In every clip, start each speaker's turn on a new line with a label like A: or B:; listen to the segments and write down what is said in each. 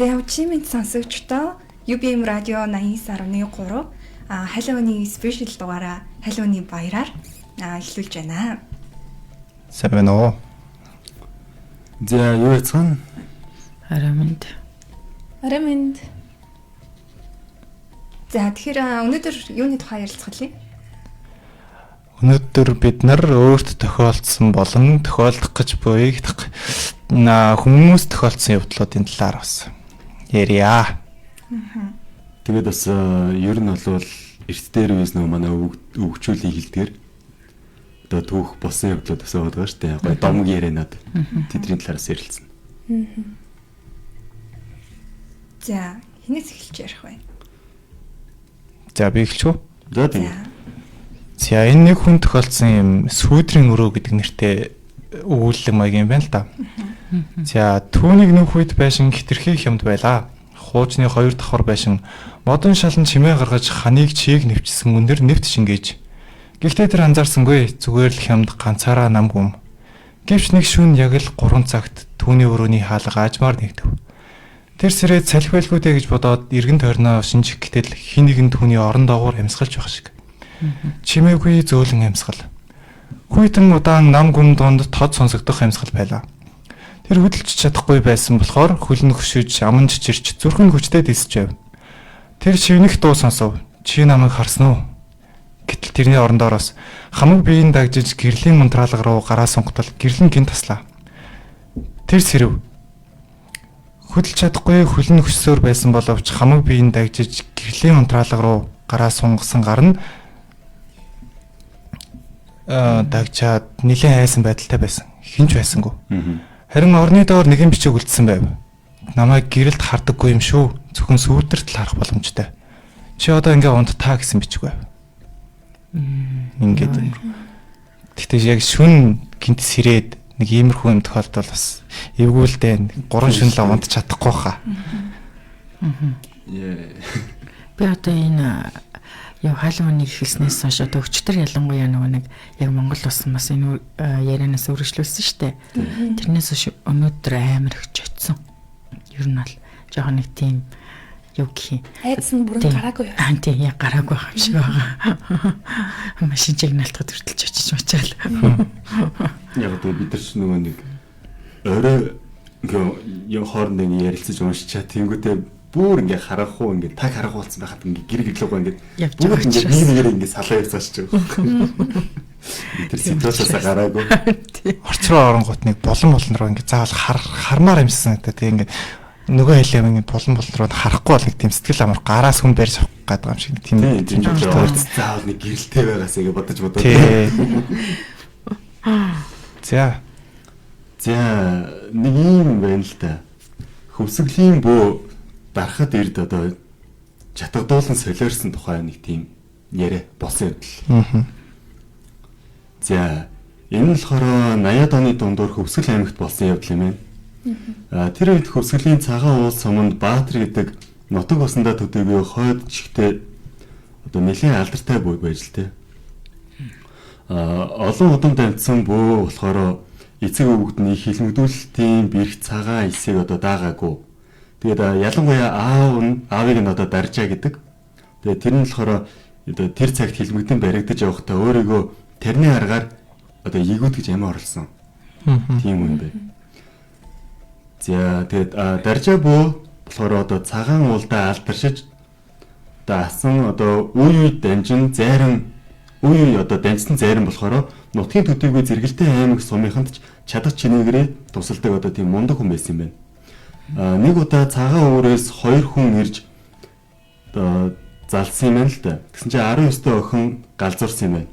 A: За явчийн мэнд сонсогчдоо UBM радио 89.3 Халиуны спешиал дугаараа Халиуны баяраар эхлүүлж байна.
B: Сайн байна уу?
C: За юу яцхан?
D: Орой мэнд.
E: Орой мэнд.
A: За тэгэхээр өнөөдөр юуны тухай ярилцах вэ?
B: Өнөөдөр бид нар өөрт тохиолдсон болон тохиолдох гэж буй хүмүүс тохиолдсон явдлуудын талаар бас ярья.
C: Тэгээд бас ер нь бол эрт дээр үес нөгөө манай өвгчүүлийн хилдгээр одоо түүх болсон явдлууд бас байгаа шүү дээ. Гой домог ярианад тэдний талаараас ярилцсан.
A: За хинээс эхэлж ярих вэ?
B: За би эхэлчих үү?
C: За тийм.
B: За энэ нэг хүн тохиолдсон юм сүүдрийн өрөө гэдэг нэртэй өгүүлэг маяг юм байна л да. За түүнийг нөх үед байшин хитрхи хямд байлаа. Хуучны хоёр давхар байшин модон шалан чимээ гаргаж ханыг чийг нэвчсэн өндөр нэвт шингээж. Гэхдээ тэр анзаарсангүй, зүгээр л хямд ганцаараа нам гүм. Гэвч нэг шүн яг л 3 цагт түүний өрөөний хаалга ажмаар нэгдэв. Тэр сэрээд салхи байлгүй дээ гэж бодоод эргэн тойрноо шинжих гэтэл хин нэгэн түүний орон доогуур амьсгалж байх шиг. Чимээгүй зөөлөн амьсгал. Хүйтэн удаан нам гүм дунд тод сонсогдох амьсгал байлаа. Тэр хөдөлж чадахгүй байсан болохоор хөл нь хөшөж, аман чичирч, зүрхэн хүчтэй дисэж байв. Тэр шивнэх дуу сонсов. Чи намайг харсан уу? Гэтэл тэрний орон доороос хамаг биеийн дагжиж гэрлийн мунтраалга руу гараа сунгатал гэрлэн гин таслаа. Тэр сэрэв. Хөдөлж чадахгүй хөл нь хөшсөөр байсан боловч хамаг биеийн дагжиж гэрлийн мунтраалга руу гараа сунгасан гар нь дагжаад нэлээд айсан байдалтай байсан. Хинч байсангүй. Харин орны доор нэгэн бичиг үлдсэн байв. Намайг гэрэлд хардаггүй юм шүү. Зөвхөн сүүдэрт л харах боломжтой. Чи одоо ингээ унт таа гэсэн бичиг байв. Ингээд. Гэхдээ яг шүн гинт сэрээд нэг иймэрхүү юм тохиолдол бас эвгүүлдэ 3 шүн л унт чадахгүй хаа.
D: Би одоо энэ яв Халиуны эхэлснээс хойш одоо өчтөр ялангуяа нөгөө нэг яг Монгол улс бас энэ ярианаас үргэлжлүүлсэн шүү дээ. Тэрнээс хойш өнөөдөр амар их чочсон. Ер нь бол жоохон нэг тийм юу гэх юм.
E: Айдас нь бүрэн гараагүй юу?
D: Аа тийм яг гараагүй байх юм шиг байгаа. Машин чиг налтахад хүртэл очиж мачаал.
C: Яг одоо бид нар ч нөгөө нэг орой ингээ хоорондоо ингээ ярилцаж уншичаа тэнгүүтээ бүр ингээ харахгүй ингээ таг харахгүй болсон байхад ингээ гэр гэрлээгөө ингээ бүр ингээ нэг нэгээр ингээ салаа явцааш ч байгаа. Тэр ситуациасаа гараагүй.
B: Орч руу оронгууд нэг булан булан руу ингээ заавал хармаар юмсан гэдэг. Тэг ингээ нөгөө хэлээ ингээ булан булан руу харахгүй бол нэг тийм сэтгэл амар гараас хүн барьж авах гэдэг юм шиг тийм
C: тийм заавал нэг гэрэлтэй байгаасаа ингээ бодож бодоод.
B: За.
C: За нэг юм байна л да. Хөвсгөлийн бөө дарахад эрд одоо чатгадуулан солиорсон тухай нэг тийм яриа болсон явдал. За энэ нь болохоор 80-ад оны дундуур Хөвсгөл аймагт болсон явдал юм байна. Тэр үед Хөвсгөлийн цагаан уул суманд Баатар гэдэг нутаг усандаа төдийгүй хойд чигтээ одоо нэлээн алдартай бөө байж л тээ. Олон удам дамжсан бөө болохоор эцэг өвгдний хилмигдүүлэлтийн бэрх цагаан элсийг одоо даагаагүй. Тэгээд ялангуяа аавыг нь одоо даржаа гэдэг. Тэгээд тэр нь болохоор одоо тэр цагт хилмигдэн баригдаж явахдаа өөрийгөө тэрний аргаар одоо эгүүтгэж амиа орлсон. Тийм юм байна. За тэгээд даржаа бөө болохоор одоо цагаан уулдаа алдаршиж одоо асан одоо үе үе дамжин зайран үе үе одоо дамжсан зайран болохоор нутгийн төдийгүй зэрэгэлтэй аймаг сумынханд ч чадах чинээгээрээ тусалдаг одоо тийм мундаг хүн байсан юм байна. Нэг удаа цагаан өөрөөс хоёр хүн ирж одоо залсан юм байна л да. Тэгсэн чинь 19 дэх охин галзуурсан юм байна.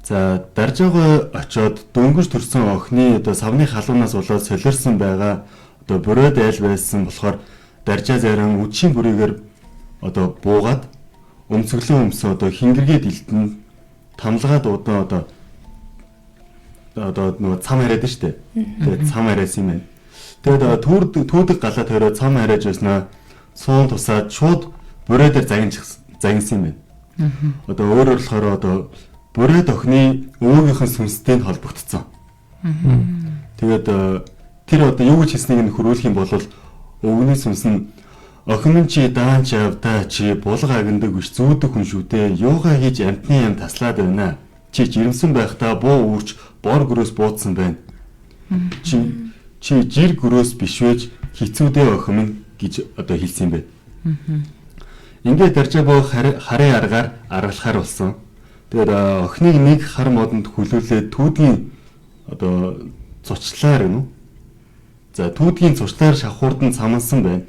C: За даржаагаа очоод дөнгөж төрсөн охины одоо савны халуунаас болоод солиорсон байгаа одоо бурайд айл байсан болохоор даржаа зарим үдшийн бүрийгээр одоо буугаад өмцөглөн өмсөн одоо хингэргээд илтэн тамлгаад удаан одоо нөгөө цам яриад нь штэ. Тэгээд цам яриасан юм байна. Тэгээд түүдэг галаа тойроо цам яриаж байснаа суун тусаад шууд бурай дээр загинсан юм байна. Одоо өөрөөр болохоор одоо бурайд охины өвөөгийнхэн сүнстэй нь холбогдсон. Тэгээд Тэр одоо юу гэж хэлснийг нь хөрвүүлэх юм бол өвгөний сүнс нь охин минь чи даан чи авдаа чи булга агнадаг биш зүүдэг хүн шүү дээ. Юугаа хийж амтны юм таслаад байна. Чи жирэмсэн байхдаа буу үүрч бор гөрөөс буудсан байна. Чи жир гөрөөс биш вэж хэцүүдээ охин минь гэж одоо хэлсэн юм байна. Ингээд даржаа боо харын аргаар аргалахаар болсон. Тэгээд охиныг нэг хар модонд хүлүүлээд түүдгийн одоо зурчлаар гэнэ үү? За түүдгийн зурчлаар шавхуурд нь самансан байна.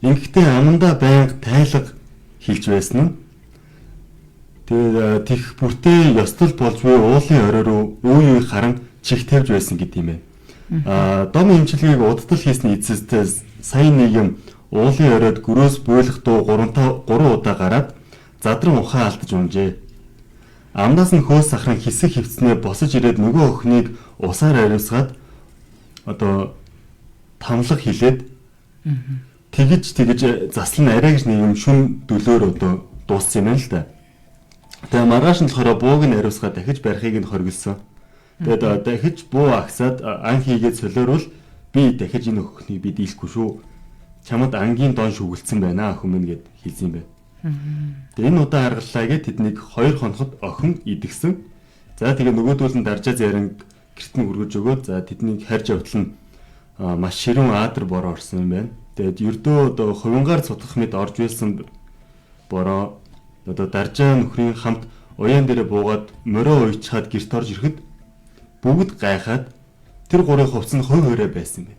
C: Ингэхдээ амандаа байнга тайлга хэлж байсан нь. Тэгээд тех бүртээ ёстол болж буй уулын орой руу үе үе харан чих тавьж байсан гэдэг юм байна. Дом имчилгээг удтал хийсний эцэстээ сая нэг юм уулын оройд гөрөөс буйлах дуу 3 удаа гараад задран ухаан алдаж унжээ. Амнаас нь хөөс сахран хэсэг хөвцнээ босож ирээд нөгөө охиныг усаар ариусгаад одоо тамлаг хилээд тэгэж засал нь арай гэж нэг юм шүн дөлөөр одоо дууссан юм байна л да. Тэгээ маргааш нь болохоор бууг нь ариусгаад дахиж барихыг нь хоригдсон. Тэгээд дахиж буу агсаад ан хийгээд солиорвол би дахиж энэ охиныг би дийлэхгүй шүү. Чамд ангийн дон шүгэлцсэн байна охин минь гэд хэлсэн юм байна. Тэгээ энэ удаа харгаллаа гэд тэднийг 2 хоноход охин идэгсэн. За тэгээ нөгөөдөл нь даржаа зарин гэрт нь хүргэж өгөөд за тэднийг харж явтал нь маш ширүүн аадар бороо орсон юм байна. Тэгээд ердөө одоо хувингаар цутгах мэт орж байсан бороо одоо даржаа нөхрийн хамт уяан дээрээ буугаад морио уйчхаад гэрт орж ирэхэд бүгд гайхаад тэр гурын хувцас нь хувь хувираа байсан юм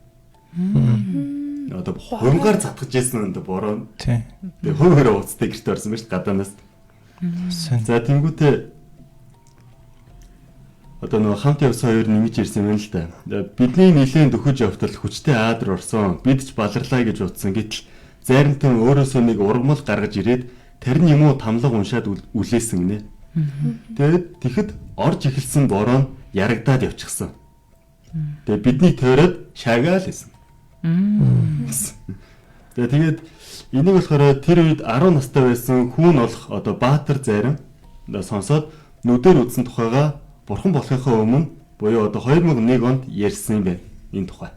C: байна. Одоо хувингаар цатгаж байсан одоо бороо. Тэгээ хувь хувираа хувцастай гэрт орсон байна шүү дээ гадаанаас. За тэнгуүтээ одоо нөгөө хамт явсан хоёр нэмж ирсэн юм л да. Бидний нэлээд дөхөж явтал хүчтэй аадар орсон. Бид ч баларлаа гэж утсан. Гэтэл зайрантан өөрөөсөө нэг ургамал гаргаж ирээд тарин юм уу тамлаг уншаад үлээсэн гинэ. Тэгээд тэгэхэд орж эхэлсэн бороо нь ярагдаад явчихсан. Тэгээд бидний тойроод шагаал байсан. Тэгээд энийг болохоор тэр үед 10 настай байсан хүүн болох одоо Баатар зайран сонсоод нүдээр үзсэн тухайга бурхан болохынхоо өмнө буюу одоо 2001 онд ярьсан юм байна энэ тухай.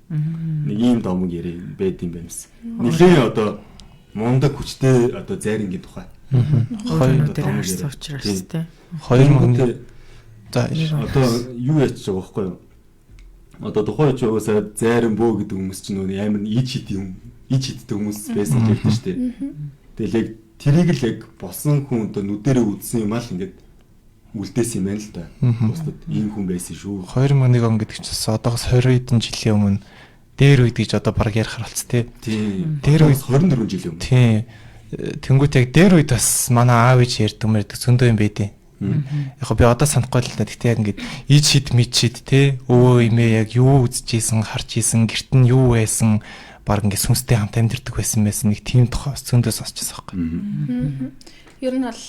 C: Нэг ийм домог яриа байд юм байна гэсэн. Нилээн одоо мундаг хүчтэй одоо зайрынгийн тухай.
D: Хоёр домог яриа учраас тий.
B: 2001 за
C: одоо юу ярьж байгаа байхгүй юу? Одоо тухайн үед угаасаа зайран бөө гэдэг хүмүүс чинь нөө амар ич хит юм ич хиттэй хүмүүс байсан гэж ярьдэн шүү дээ. Тэгэл яг тэрийг л яг болсон хүн одоо нүдэрээ үзсэн юм аа л ингээд үлдээсэн юм байна л да. Бусдад ийм хүн байсан шүү.
B: 2001 он гэдэг чинь одоогоос 20 хэдэн жилийн өмнө дээр үед гэж одоо баг ярих болц тий.
C: Тийм. Дээр үед 24 жилийн өмнө.
B: Тийм. Тэнгүүт яг дээр үед бас манай аав ээж ярьдаг мэрдэг зөндөө юм байдیں۔ Яг би одоо санахгүй л да. Гэхдээ яг ингээд ич хит мич хит тий өвөө эмээ яг юу үзчихсэн, харж исэн, гэрт нь юу байсан баг ингээд сүнстэй хамт амьдэрдэг байсан нэг тийм тухай зөндөө сонсчихсан байхгүй.
E: Ер нь бол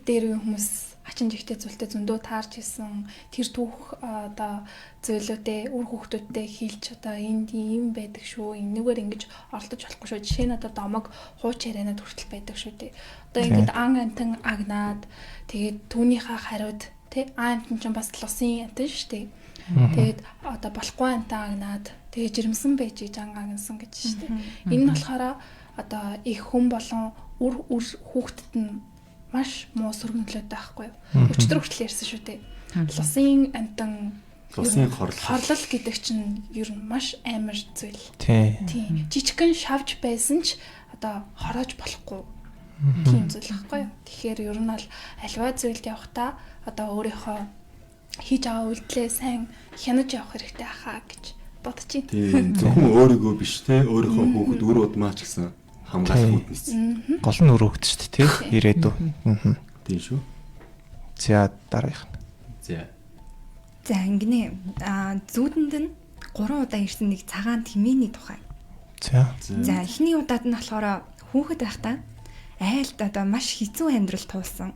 E: дээр үеийн хүмүүс ачин жигтэй зүйлтэй зөндөө таарч исэн тэр түүх одоо зүйлүүдээ үр хүүхдүүдтэй хэлж одоо энд ийм байдаг шүү, энэгээр ингэж оролдож болохгүй шүү. Жишээ нь одоо домог хууч ярианад хүртэл байдаг шүү дээ. Одоо ингээд ан амтан агнаад тэгээд түүнийхээ хариуд тий ан амтан ч бас лусын амтан шүү дээ. Тэгээд одоо болохгүй амтан агнаад тэгээд жирэмсэн байж гэж ан агнасан гэж шүү дээ. Энэ нь болохоор одоо их хүн болон үр хүүхдэд нь маш муу сөрөг нөлөөтэй байхгүй юу? Өчтөр хүртэл ярьсан шүү дээ. Лусын амтан
C: лусын хорлол
E: гэдэг чинь ер нь маш амар зүйл.
B: Тийм.
E: Жижигхэн шавж байсан ч одоо хороож болохгүй. Тийм зүйл байхгүй юу? Тэгэхээр ер нь бол альва зүйлд явахдаа одоо өөрийнхөө хийж байгаа үйлдэлээ сайн хянаж явах хэрэгтэй хаа гэж бодож байна.
C: Тийм. Зөвхөн өөрийгөө биш те өөрийнхөө хүүхэд үр удмаа ч гэсэн хамгаалах үүднээс.
B: Гол нь өрөөгд шүү дээ, тий? Ирээдүй.
C: Тийм шүү.
B: За дараагийнх нь.
C: За.
A: За ингэнэ. Зүүдэнд нь 3 удаа ирсэн нэг цагаан тэмээний тухай.
B: За.
A: За эхний удаад нь болохоор хүүхэд байхдаа айлд одоо маш хэцүү амьдрал туулсан.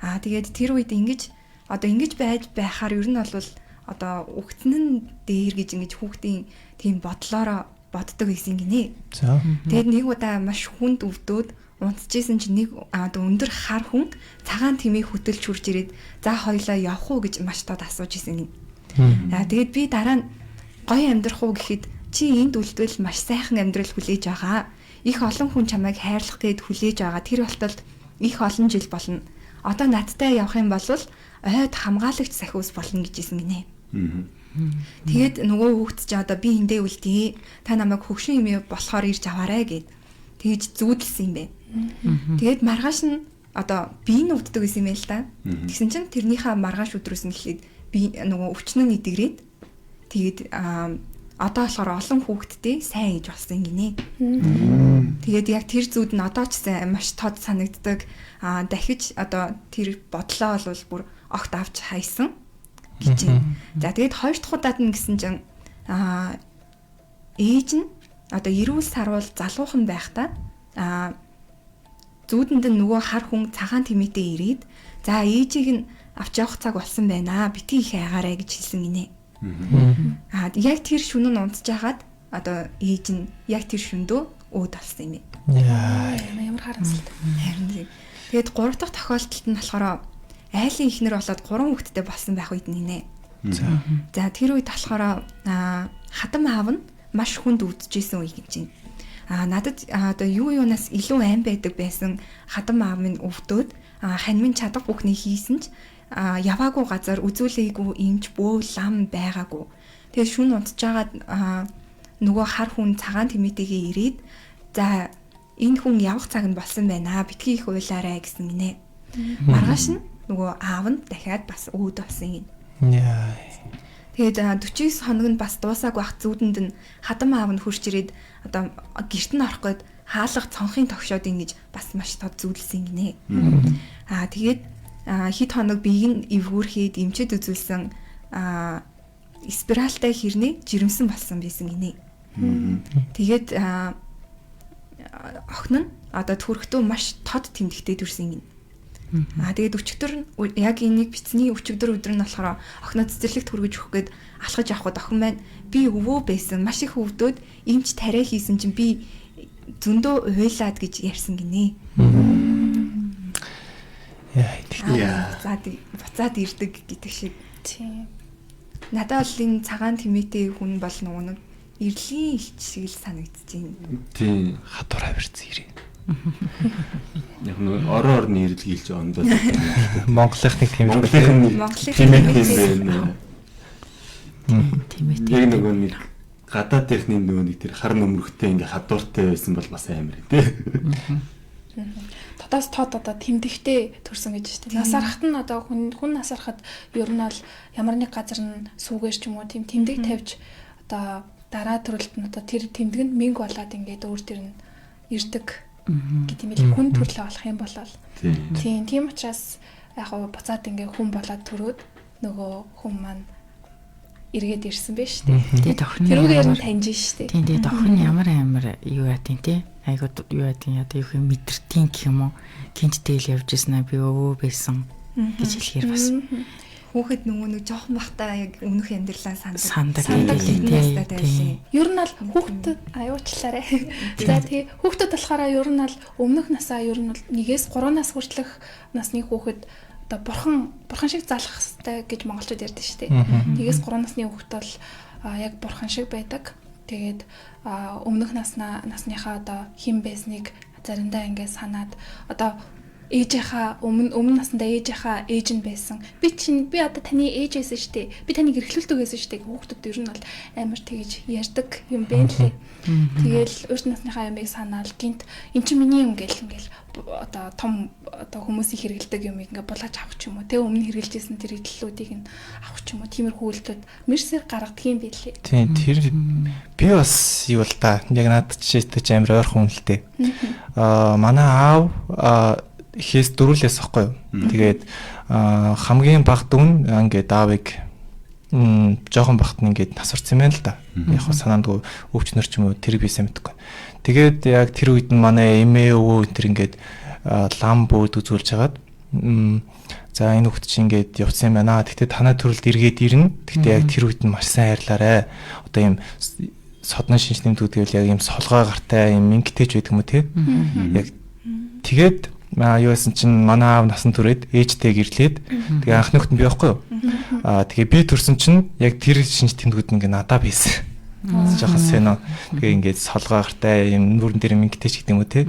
A: Тэгээд тэр үед ингэж одоо ингэж байж байхаар ер нь бол одоо үгтэн нь дээр гэж ингэж хүүхдийн тийм бодлоороо боддог байсан гинэ.
B: За.
A: Тэгээд нэг удаа маш хүнд өвдөөд унтчихсэн чинь нэг өндөр хар хүн цагаан тэмээ хөтөлж хурж ирээд за хоёлаа явах уу гэж маш тод асууж исэн гин. Тэгээд би дараа нь Гоё амьдрах уу гэхэд чи энд үлдвэл маш сайхан амьдрал хүлээж байгаа. Их олон хүн чамайг хайрлах гээд хүлээж байгаа. Тэр болтол их олон жил болно. Одоо надтай явах юм бол ойд хамгаалагч сахиус болно гэж хэлсэн гинэ. Тэгээд нөгөө хүүхэд чи одоо би эндээ үлдээ. Та намайг хөгшин юм болохоор ирж аваарэ гэд тэгж зүүдэлсэн юм бэ. Тэгээд маргааш нь одоо би нь өвддөг гэсэн юм байл та. Тэгсэн чинь тэрнийхээ маргааш өдрөөс нь эхлээд би нөгөө өвчин нь эдгэрээд тэгээд одоо болохоор олон хүүхэдтэй сайн ээж болсон гинэ. Тэгээд яг тэр зүуд нь одоо ч гэсэн маш тод санагддаг. Дахиж одоо тэр бодлоо бол бүр огт авч хайсан гэж байна. За тэгээд хоёр дахь удаад нь гэсэн чинь ээж нь одоо эрүүл сарвал залуухан байхдаа зүүдэнд нь нөгөө хар хүн цагаан тэмээтэй ирээд за ээжийг нь авч явах цаг болсон байна. Битгий их айгаарэ гэж хэлсэн гинэ. Яг тэр шүн нь унтж хагаад одоо ээж нь яг тэр шүндөө өөд болсон юм.
E: Ямар харамсалтай.
A: Харин тийм. Тэгээд гурав дахь тохиолдолд нь болохоор айлын эхнэр болоод 3 хүүхэдтэй болсон байх үед нэ. За тэр үед болохоор хадам аав нь маш хүнд өвдөжсэн үе гэж байна. Надад одоо юунаас илүү айн байдаг байсан хадам аав минь өвдөөд хань минь чадах бүхний хийсэн ч яваагүй газар үзүүлээгүй эмч бөө лам байгаагүй. Тэгээд шүн унтж байгаа нөгөө хар хүн цагаан тэмээтэйгээ ирээд за энэ хүн явах цаг нь болсон байна. Битгий их уйлаарэ гэсэн гинэ. Маргааш нь нөгөө аав нь дахиад бас өөд болсон юм. Тэгээд 49 хоног нь бас дуусаагүй бах зүүдэнд нь хадам аав нь хурж ирээд одоо гэрт нь орох гээд хаалга цонхын тогшоод ингэж бас маш тод зүүдэлсэн гинэ. Тэгээд хэд хоног биеийг нь эвгүүрхэд эмчэд үзүүлсэн спиралтай хэрнээ жирэмсэн болсон байсан гинэ. Тэгээд охин нь одоо төрхтөө маш тод тэмдэгтэй төрсөн гинэ. Тэгээд өчигдөр яг энийг бичсэний өчигдөр өдөр нь болохоор охиноо цэцэрлэгт хүргэж өгөх гээд алхаж явхад охин маань би өвөө байсан маш их өвдөөд эмч тариа хийсэн чинь би зөндөө уйлаад гэж ярьсан гинэ. Буцаад ирдэг гэдэг шиг.
E: Тийм.
A: Надад бол энэ цагаан тэмээтэй хүн бол нөгөө нэг эрлийн элч шиг л санагдаж байна.
C: Тийм.
B: Хадуур авирц ирээ.
C: Яг нэг орон орны эрэлгийлж ондоо.
B: Монголынх нэг тийм
C: Монголынх юм байна.
D: Тэмээтэй.
C: Яг нөгөө нэг гадаадынхны нөгөө нэг тэр хар нөмрөхтэй ингээ хадууртай байсан бол бас амар тий.
E: Тодоос тод одоо тэмдэгтэй төрсөн гэж шүү дээ. Нас арахт нь одоо хүн нас арахад ер нь бол ямар нэг газар нь сүүгээр ч юм уу тийм тэмдэг тавьж одоо дараа төрөлд нь одоо тэр тэмдэг нь мөнгө болоод ингээд өөр тэр нь ирдэг гэдэг юм л хүн төрлөө болох юм болол. Тийм, тийм учраас яг гоо буцаад ингээ хүн болоод төрөөд нөгөө хүн маань эргээд ирсэн байж тээ.
D: Тэгээд охин
E: тэрүүгээр нь таньж штэ.
D: Тийм, тэгээд охин ямар амар юу яатын те. Айгуу юу яатын одоо юу юм мэдэртийн гэх юм уу. Гинт тэгэл явж ирсэн аа би өвөө байсан гэж хэлэхээр бас
A: хүүхэд нөгөө нэг жоохон бахтаа яг өмнөх амьдралаа
D: сандаг тий.
E: Ер нь бол хүүхдүүд аюучлаарэ. За тий хүүхдүүд болохоор ер нь бол өмнөх насаа ер нь бол 1-ээс 3 нас хүртэлх насны хүүхэд одоо бурхан шиг залах хэрэгтэй гэж монголчууд ярьдаг шүү дээ. 1-ээс 3 насны хүүхэд бол яг бурхан шиг байдаг. Тэгээд өмнөх насныхаа одоо хэн байсныг заримдаа ингээд санаад одоо ээжийнхаа өмнө насандаа ээжийнхаа ээж нь байсан. Би одоо таны ээж байсан шүү дээ. Би таныг эрхлүүлдэг байсан шүү дээ. Хүүхдүүд ер нь бол амар тэгж ярьдаг юм байна лээ. Тэгэл өөрт насныхаа юмыг санаал гинт эн чинь миний юм гэл ингээл одоо том одоо хүмүүсийн хэрэгэлдэг юмыг ингээ булааж авах ч юм уу. Тэ өмнө хэрэгжилжсэн тэр хэдлүүдийг нь авах ч юм уу. Тиймэрхүү үйлдэлүүд мэрсэр гаргадаг юм билээ.
B: Тийм тэр би бас юу л та яг надад жишээтэй ч амар ойрхон хүн л дээ. Манай аав ихээс дөрүлээс ахгүй юу. Тэгээд хамгийн бага дүүн ингээд аавыг жоохон багт нь ингээд нас орсон юм байна л да. Яг хөө санаандгүй өвчнөр ч юм уу тэр би сайн мэдэхгүй. Тэгээд яг тэр үед нь манай эмээ өвөө энэ тэр ингээд лам бөөд үзүүлж хагаад за энэ хүүхд чинь ингээд явсан юм байна. Тэгтээ танай төрөлд эргээд ирнэ. Тэгтээ яг тэр үед нь маш сайн хайрлаарэ. Одоо ийм содон шинж тэмдгүүд гэвэл яг ийм солгой гартай ийм мингтэйч байдаг юм уу те. Яг тэгээд юу байсан чинь манай аав насан турээд ээжтэй гэрлээд тэгээ анхны хүүхэд нь би байхгүй юу. Аа тэгээ би төрсөн чинь яг тэр шинж тэмдгүүд ингээ надаа байсан. Жохон сэно. Тэгээ ингээд солгоогортай юм нүрэн дээр мингтэй ч гэдэг юм уу те.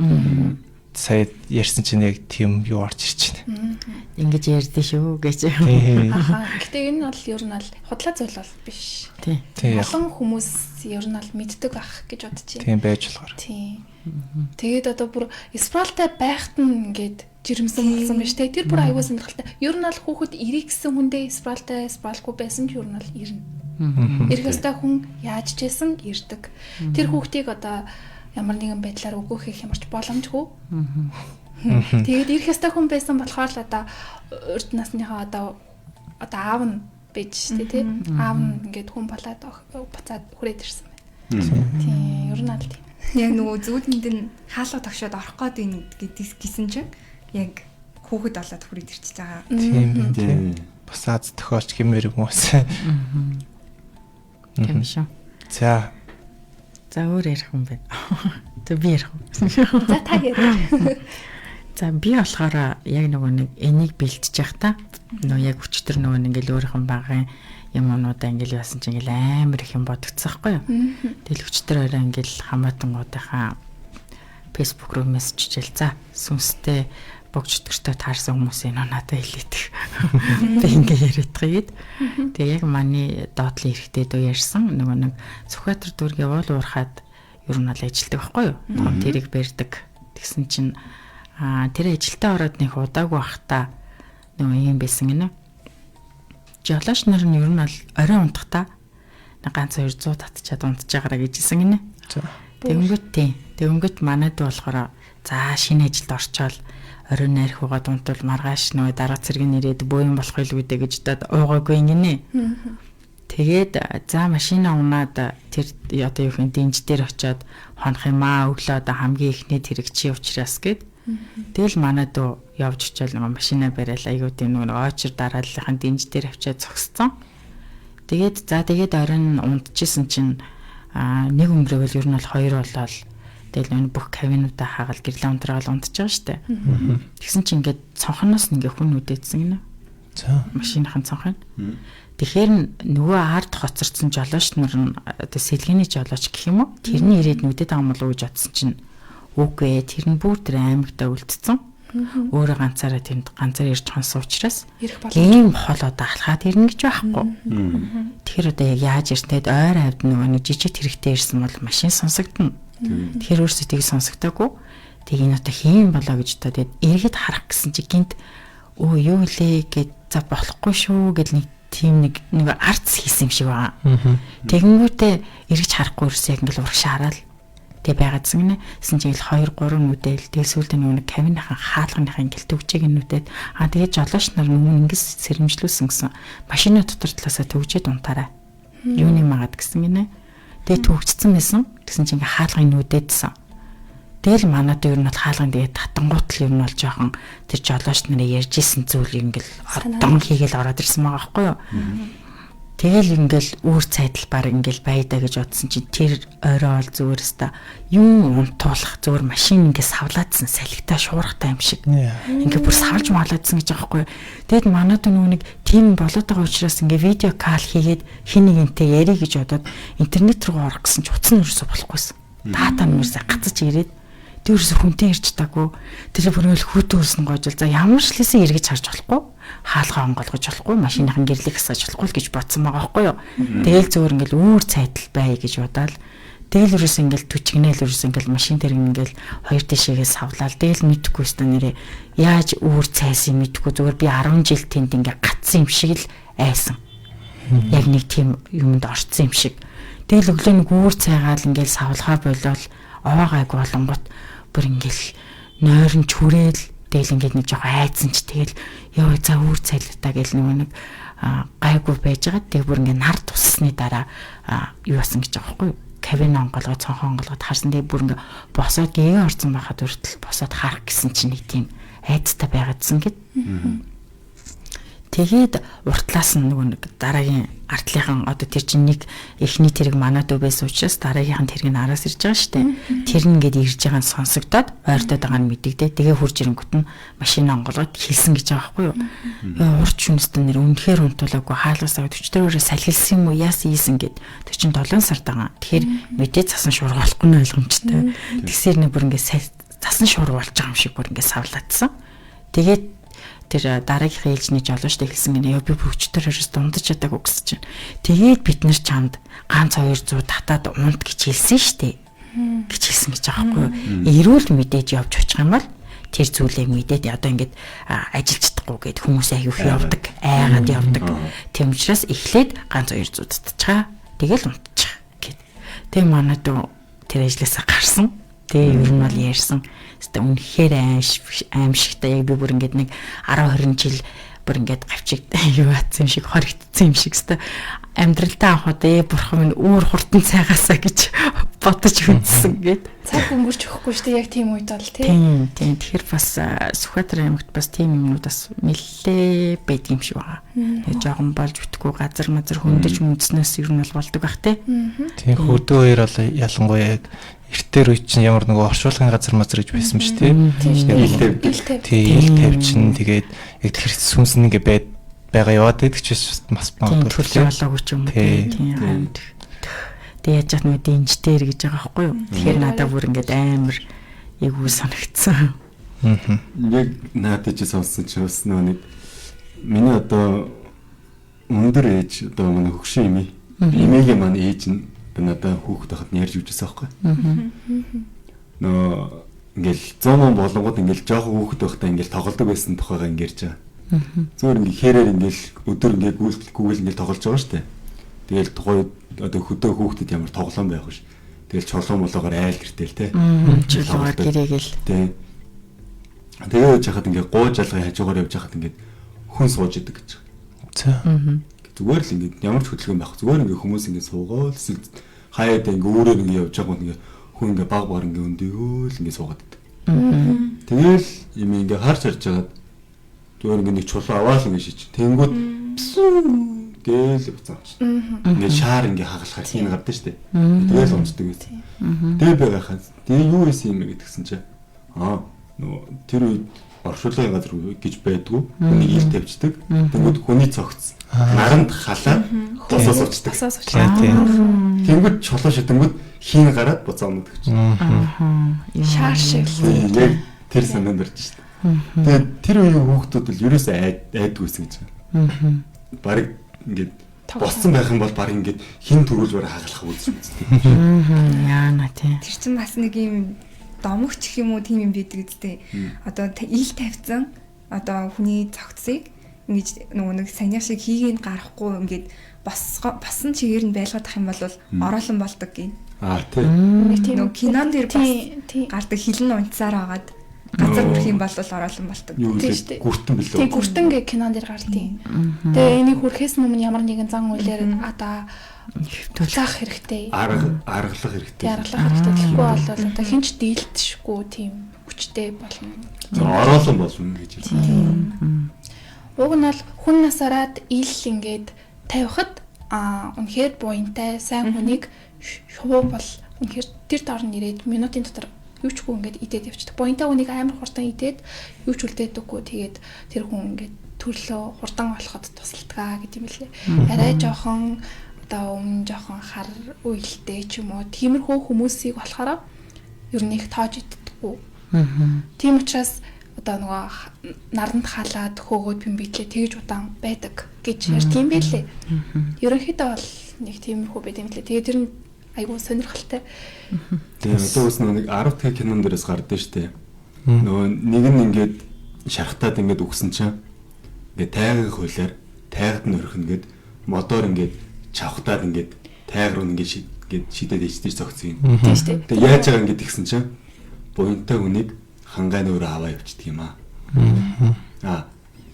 B: Сая ярьсан чинь яг тийм юу орж ирж байна.
D: Ингэж ярьдээ шүү гэж.
E: Аа. Гэтэ энэ бол ер нь бол худлаа зүйл бол биш.
D: Тий.
E: Олон хүмүүс ер нь бол мэддэг ах гэж бодож байна.
B: Тийм байж болохоор.
E: Тийм. Тэгээд одоо бүр спралтай байхад нь ингээд жирэмсэн болсон байж тээ. Тэр бүр аюул сонирхолтой. Ер нь бол хүүхэд ирэх гэсэн хүндээ спралтай, спралгүй байсан ч ер нь бол ирнэ. Ирэх ёстой хүн яаж ч байсан ирдэг. Тэр хүүхдийг одоо ямар нэгэн байдлаар үгүй хийх ямарч боломжгүй. Тэгээд ирэх ёстой хүн байсан болохоор л одоо урд насныхаа одоо аав нь байж тий. Аав нь ингээд хүн болоод буцаад хүрээд ирсэн байна. Тийм, ер нь аль тийм.
A: Яг нөгөө зүүдэнд нь хаалга тогшоод орох гээд ин гэсэн чинь яг хүүхэд болоод хүрээд ирчихэж байгаа.
B: Тийм байна тийм. Бас аз тохиолч гэмээр юм уу.
D: Тийм шүү.
B: За.
D: За өөр ярих юм байна. За би ярих уу?
E: За та ярив.
D: За би болохоор яг нөгөө нэг энийг бэлтжиж явах та нөгөө яг өчтөр нөгөө ингээл өөрийнх нь багын юм юмнуудаа ингээл яасан чинь ингээл амар их юм бодогдсон байхгүй юу. Тэгэл өчтөр орой ингээл хамаатангуудынхаа Facebook руу мессеж чижээл за сүнстэй богж өтгөртэй таарсан хүмүүсийн надад хэлээдэх. Би ингээ яриад гээд. Тэгээ яг манай доотлын эрэгтэй дүү ярьсан нөгөө нэг Сүхбаатар дүүргийн уул уурхаад ер нь бол ажилтдаг байхгүй юу. Том тэрийг барьдаг. Тэгсэн чинь тэр ажилдаа ороод нэг удаагүй байхдаа нөгөө юм байсан гинэ. Жолооч нар нь ер нь бол орой унтахдаа нэг ганц 200 татчаад унтж байгаараа гэжсэн гинэ. Тэгэнгүүт тийм. Тэгэнгүүт манай дүү болохоор за шинэ ажилд орчоол орой найрах угаад унтвал маргааш нөгөө дараа цэрэг нэрээд бөө юм болох байлгүй дээ гэж дад уугаагүй гинэ. Тэгээд за машина унаад тэр одоо юу хин дэнж дээр очиод хонох юм аа өглөө одоо хамгийн ихний тэрэг чи учраас гэд. Тэгэл манай дүү явж очиод нөгөө машина барайл айгуу тийм нөгөө очир дарааллынхаа дэнж дээр авчиад зогсцсон. Тэгээд за тэгээд оройн унтчихсан чинь нэг өнгөрөөл ер нь бол хоёр болоод тэгэл нөгөө бүх кабинуудаа хаагаал гэрлээ унтраагаал унтж байгаа штэ. Тэгсэн чинь ингээд цонхноос ингээ хүн үдээдсэн гинэ.
B: За.
D: Машиныхан цонхыг. Тэгэхээр нөгөө ард хоцорсон жолооч нар нь одоо сэлгээний жолооч гэх юм уу? Тэрний ирээд нүдэд байгаа юм болов уу гэж бодсон чинь үгүй ээ. Тэр нь бүр тэр аймагтаа үлдсэн. Өөрөө ганцаараа тэнд ганцаар ирж хонсон учраас ийм хол одоо алхаад ирнэ гэж байхгүй. Тэгэхээр одоо яг яаж ирсэн тэгэд ойр хавьд нөгөө нэг жижиг тэрэгтэй ирсэн бол машин сонсогдоно. Тэгэхээр өөрсдөө тийг сонсогдоогүй. Тэг энэ одоо хийм болоо гэж одоо тэгэд эргээд харах гэсэн чи гинт өө юу лээ гэд за болохгүй шүү гэл нэг тийм нэг арц хийсэн юм шиг байгаа. Тэгэнгүүтээ эргэж харахгүй ерөөсөө яг ингээл урагшаа хараад тэг байгаадсан гинэ. Тэсэн чинь ингээл 2 3 нүдэл тэгэл сүүлдээ нөгөө нэг кабиныхан хаалганыхаа ингээл төгжээг нүдээд аа тэгээ жолооч нар нүг ингэс сэрэмжлүүлсэн гэсэн. Машины дотор талаасаа төгжээд унтаарай. Юуны магаад гэсэн гинэ. Тэгээ төгжцэн байсан. Тэгсэн чинь ингээ хаалгын нүдээдсэн. Тэгэл манад ер нь бол хаалган тэгээд татангуут л ер нь бол жоохон тэр жолооч нарын ярьж исэн зүйл ингээл дон хийгээл ороод ирсэн байгаа байхгүй юу. Тэгэл ингээл үүр цайдал баг ингээл байдаа гэж бодсон чинь тэр орой бол зүгээр өста юм унтуулах зүгээр машин ингээ савлаадсан салхитай шуурхтай юм шиг. Ингээ бүр савлж маалаадсан гэж байгаа байхгүй юу. Тэгэд манад нөгөө нэг тийм болоод байгаа учраас ингээ видео кал хийгээд хин нэгэнтэй ярий гэж бодоод интернет рүү орох гэсэн чи утас нь ерөөсө болохгүйсэн. Дата нь ерөөсө гацаж ирээд тэр ерөөсө хүнтэй ирж чадаагүй. Тэр бүр ингээл хүүтэн хөрсөн гоожил. За ямар ч лээсэн эргэж харж болохгүй. Хаалгаа онгойлгож болохгүй, машиныхан гэрлийг хасааж болохгүй л гэж бодсон байгаа байхгүй юу. Тэгэл зөөр ингээл үүр цайдал бай гэж бодоол. Тэгэл ерөөс ингээл түчгнээл ерөөс ингээл машин дээр ингээл хоёр тишээгээ савлаал. Тэгэл мэдхгүй өстө нэрээ яаж үүр цайсан мэдхгүй зүгээр би 10 жил тэнд ингээ гатсан юм шиг л айсан. Яг нэг тийм юмд орцсон юм шиг. Тэгэл өглөө нэг үүр цайгаал ингээл савлахаа болол овоогайг болонгот бүр ингээл нойрон чүрээл тэгэл ингээд нэг жоохон айцсан ч тэгэл ёо за үүр цайлтаа гэл нөгөө нэг гайгүй байж байгаа. Тэг бүр ингээд нар туссны дараа юу басан гэж байгаа байхгүй юу? Кабин онгоолгоо цонхоо онгоолгоод харсан. Тэг бүр ингээд босоод гээ орсон байхад хүртэл босоод харах гэсэн чинь нэг тийм айцтай байгаадсан гэд. Тэгээд уртлаас нь нөгөө нэг дараагийн артлынхан одоо тэр чинь нэг эхний тэрэг манад байсан учраас дараагийнхан тэрэг нь араас ирж байгаа шүү дээ. Тэр нь ингээд ирж байгаа нь сонсогдоод ойртоод байгаа нь мэдэгдээ. Тэгээ хурж ирэнгүүт нь машин онгоолгоод хэлсэн гэж байгаа байхгүй юу. Урт шүнстэй нэр үнэхээр унтуулаагүй хаалгасаа 44-ээр салхилсан юм уу яасан ийсэн гэд тэр чинь 7 сард байгаа. Тэгэхээр мэдээ цасан шуурга болохгүй нь ойлгомжтой. Тэгсээр нэг бүр ингээд цасан шуурга болж байгаа юм шиг бүр ингээд савлаадсан. Тэгээд тэр дараагийнхаа ээлжний жолоочтой хэлсэн гинэ. Ёо би өчтөр ерөөс дундаж чадаагүй гэсэн чинь. Тэгээд бид нар чамд ганц 200 татаад унт гэж хэлсэн штэ гэж хэлсэн гэж байгаа байхгүй юу. Эрүүл мэдээж явж очих юм бол тэр зүйлээ мэдээд одоо ингээд ажиллаж чадахгүй гэд хүмүүс аягүй их явдаг, айгаад явдаг. Тийм учраас эхлээд ганц 200 татчихаа. Тэгэл унтчих гэд. Тэгээ манай дүү тэр ажлаасаа гарсан. Тэгээ ер нь бол ярьсан. Хэвээ үнэхээр аимшигтай. Яг би бүр ингээд нэг 10 20 жил бүр ингээд гавчиг юу атсан юм шиг хоригдсан юм шиг хэвээ амьдралдаа анх удаа бурхан минь өөр хурдан цайгаасаа гэж бодож хүндсэн гээд.
E: Цаг өнгөрч өгөхгүй шүү дээ яг тийм үед бол тий.
D: Тийм тийм. Тэгэхээр бас Сүхбаатар аймагт бас тийм юмнууд бас нэлээ байдаг юм шиг байгаа. Тэгээ жоохон болж битггүй газар мазар хөндөж мөнцнөөс ер нь бол болдог бах тий.
B: Тийм хөдөө хоёр бол ялангуяа яг эртээр үе чинь ямар нэг оршуулгын газар мазар гэж байсан биш тий.
C: Ил тавьдаг.
B: Тий, ил тавьчин тэгээд яг тэр сүнс нь ингээ байд байгаа яваад байдаг ч бас
D: магадгүй төлөв болоогүй ч юм уу тий. Тэгээ яаж яах нүд дэнжтэр гэж байгаа байхгүй юу. Тэгэхээр надад бүр ингээд амар эвгүй санагдсан.
C: Яг надад чи сонссон чи бас нөгөө нэг миний одоо өндөр ээж одоо манай хөгшин эмээ. Эмээгийн маань ээж нь надад хүүхэд байхад нь ярьж өгчээсэн байхгүй. Нөгөө ингээл 100 болонгууд ингээл жоохон хүүхэд байхдаа ингээл тоглодог байсан тухайгаа ингээ ярьж байгаа. Зүгээр ингээ хэрээр ингээл өдөр ингээ гүйлтэл ингээл тоглож байгаа шүү дээ. Тэгэл тухайн одоо хөдөө хүүхдэд ямар тоглоом байх вэ? Тэгэл чулуун молоогоор айл гэртэл те.
D: Чулуугаар гэрээгээл.
C: Тэ. Тэгээ явж хахад ингээ гууж алгын хажуугаар явж хахад ингээ хүн сууж идэг гэж.
B: За.
C: Зүгээр л ингээ ямар ч хөдөлгөөн байх. Зүгээр ингээ хүмүүс ингээ суугаал эсвэл хаяад ингээ өөрөөр ингээ явж байгаа ингээ хүн ингээ баг баг ингээ өндөгөөл ингээ суугаад идэг. Тэгэл юм ингээ харж харж хагаад зүгээр ингээ нэг чулуу аваал ингээ шийч. Тэнгүүд гээл буцаа авч. Ингээ шаар ингээ хагалахаар хин гардаг штэ. Тэгэл унцдаг байсан. Тэгээ байгаахаа. Тэгээ юу исэн юм бэ гэдгсэн чи. Аа нөгөө тэр үед оршуулгын газар гэж байдгүй. Хүнийг ил тавьчихдаг. Тэнгүүд хүний цогц наранд халаад тосоо суучдаг. Тэнгүүд чулуу шидэнгүүд хин гараад буцаа ундаг гэж.
E: Шаар шиг
C: л. Яг тэр санаанд орж штэ. Тэгээд тэр үеийн хүүхдүүд л ерөөсөө айдгүйсэн гэж. Бараг ингээд боссон байх юм бол баг ингээд хин төрүүлж бараг хагалах үзэж үздэг.
D: Яана тий.
A: Тэр чинь бас нэг юм домогч гэх юм уу тийм юм байдаг үстэй. Одоо ил тавьсан одоо хүний цогцсыг ингэж нөгөө нэг санийх шиг хийгийг гарахгүй ингээд боссон чигээр нь байлгаад ах юм бол ороолон болдог гин.
C: Аа тий.
A: Нөгөө кинон дээр бас гардаг хилэн унцаар агаад газар хүрэх юм бол ороолон болдог.
E: Тийм шүү дээ.
C: Гүртэн билүү.
E: Тийм гүртэн гэх кинон дээр гардیں۔ Тэгээ энийг хүрхээс өмнө ямар нэгэн зан үйлээр одоо заах хэрэгтэй.
C: Аргалах хэрэгтэй.
E: Аргалах хэрэгтэй. Тэгэхгүй бол одоо хэн ч дийлдэшгүй тийм хүчтэй болно.
C: Ороолон болно гэж хэлсэн.
E: Уг нь бол хүн насаараад ил ингээд тавихад үнэхээр буянтай сайн хүнийг шувуу бол үнэхээр тэр дор нь ирээд минутын дотор юу ч үгүй ингээд идээд явчихдаг. Буянтай хүнийг амар хурдан идээд юу ч үлдээдэггүй. Тэгээд тэр хүн ингээд төрлөө хурдан олоход тусалдгаа гэдэг юм лээ. Арай жоохон одоо өмнө жоохон хар уйлтэй ч юм уу тиймэрхүү хүмүүсийг болохоор ер нь их тоож иддэггүй. Тийм учраас одоо нөгөө наранд халаад хөөгөөд бимбитлээ тэгж удаан байдаг гэж ярьд юм байлээ. Ерөнхийдөө бол нэг тиймэрхүү байд юм лээ. Тэгээд тэр нь айгүй сонирхолтой.
C: Тэгээ одоо үс нэг 10 дахь кинон дээрээс гардаг шүү дээ. Нөгөө нэг нь ингээд шархтаад ингээд үгсэн чинь ингээд тайгын хуулиар тайгад нь өрхөн гээд модоор ингээд чавхтаад ингээд тайг руу ингээд ингээд шидээд ичдэж зогцсон юм.
E: Тийм шүү дээ.
C: Тэгээ яаж байгаа ингээд тэгсэн чинь буянтай хүнийг хангай нь өөрөө аваа явчихдаг юм аа. Аа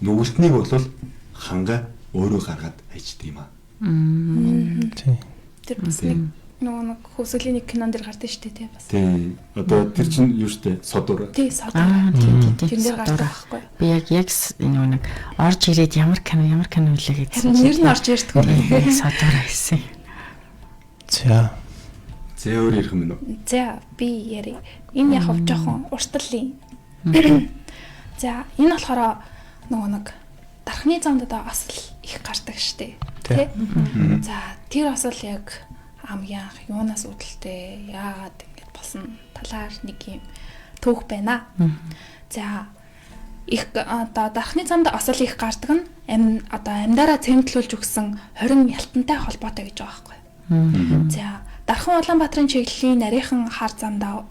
C: нүгэлтнийг бол хангай өөрөө гаргаад хайчдаг юм аа.
B: Тийм.
E: Тэр бас нэг Нөгөө нэг хөвсгөлийн нэг кинон дэр гардаг шүү дээ тий бас.
C: Тийм. Одоо тэр чинь юу шүү дээ? Содуур.
E: Тий, содуур.
D: Тийм.
E: Тэр дээр гардаг байхгүй.
D: Би яг нөгөө нэг орж ирээд ямар кино үлээ гэсэн.
E: Нэр нь орж ирдэг.
D: Содуур гэсэн.
B: За.
C: Зэ өөр ярих юм байна уу?
E: За, би яри. Энэ яг жоохон урталын. За, энэ болохоор нөгөө нэг дархны замд одоо осол их гардаг штэ. Тэ? За, тэр осол яг хамгийн анх юунаас үүдэлтэй, яагаад ингэж болсон талаар нэг юм түүх байна. За, их одоо дархны замд осол их гардаг нь одоо амьдараа цэмдлүүлж өгсөн 20 ялтантай холбоотой гэж байгаа байхгүй. За, Дархан Улаанбаатарын чиглэлийн нарийнхан хар замдаа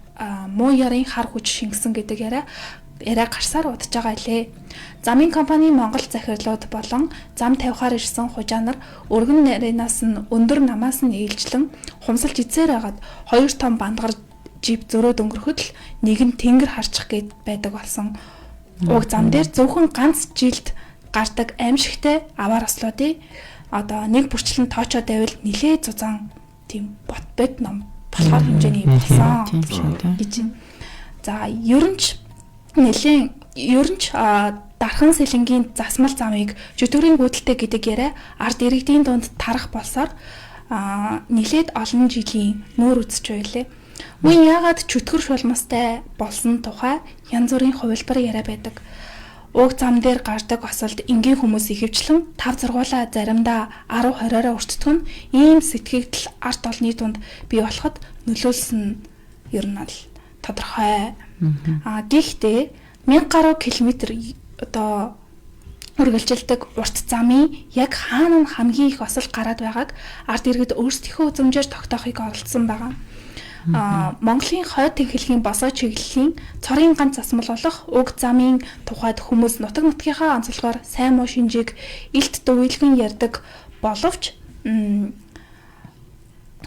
E: муу ярын хар хүч шингэсэн гэдэг яриа гарсаар удаж байгаа илээ. Замын компани Монгол захирлууд болон зам тавихаар ирсэн хужаа нар өргөн нарийнаас нь өндөр намаас нь ээлжлэн хумсалж эзээр хагаад хоёр том бандгар жип зөрөөд өнгөрөхөд л нэг нь тэнгэр харчих гээд байдаг болсон. Уг зам дээр зөвхөн ганц жилд гардаг аимшигтай аваар ослоодыг одоо нэг бүрчлэн тоочоод байвал нилээ зузаан тийм бот бод ном болохоор хэмжээний болсон гэж. За, ерөнч дархан сэлэнгийн засмал замыг чөтгөрийн гүйдэлтэй гэдэг яриа ард иргэдийн дунд тарах болсоор нилээд олон жилийн нүүр үзэж байлээ. Мөн яагаад чөтгөр шулмастай болсон тухай янз бүрийн хувилбар яриа байдаг. Уг зам дээр гардаг осолд энгийн хүмүүс ихэвчлэн 5 зургуулаа заримдаа 10 20-ороо өртдөг нь ийм сэтгэгдэл ард олны дунд бий болоход нөлөөлсөн ер нь л тодорхой. А гэхдээ 1000 гаруй километр одоо үргэлжилдэг урт замын яг хаана нь хамгийн их осол гараад байгааг ард иргэд өөрсдийнхөө үзмжээр тогтоохыг оролдсон байгаа. Монголын хойд тэнхлэгийн босоо чиглэлийн цорын ганц засмал болох уг замын тухайд хүмүүс нутаг нутгийнхаа онцлогоор сайн муу шинжийг илт дөвөлгөн ярьдаг боловч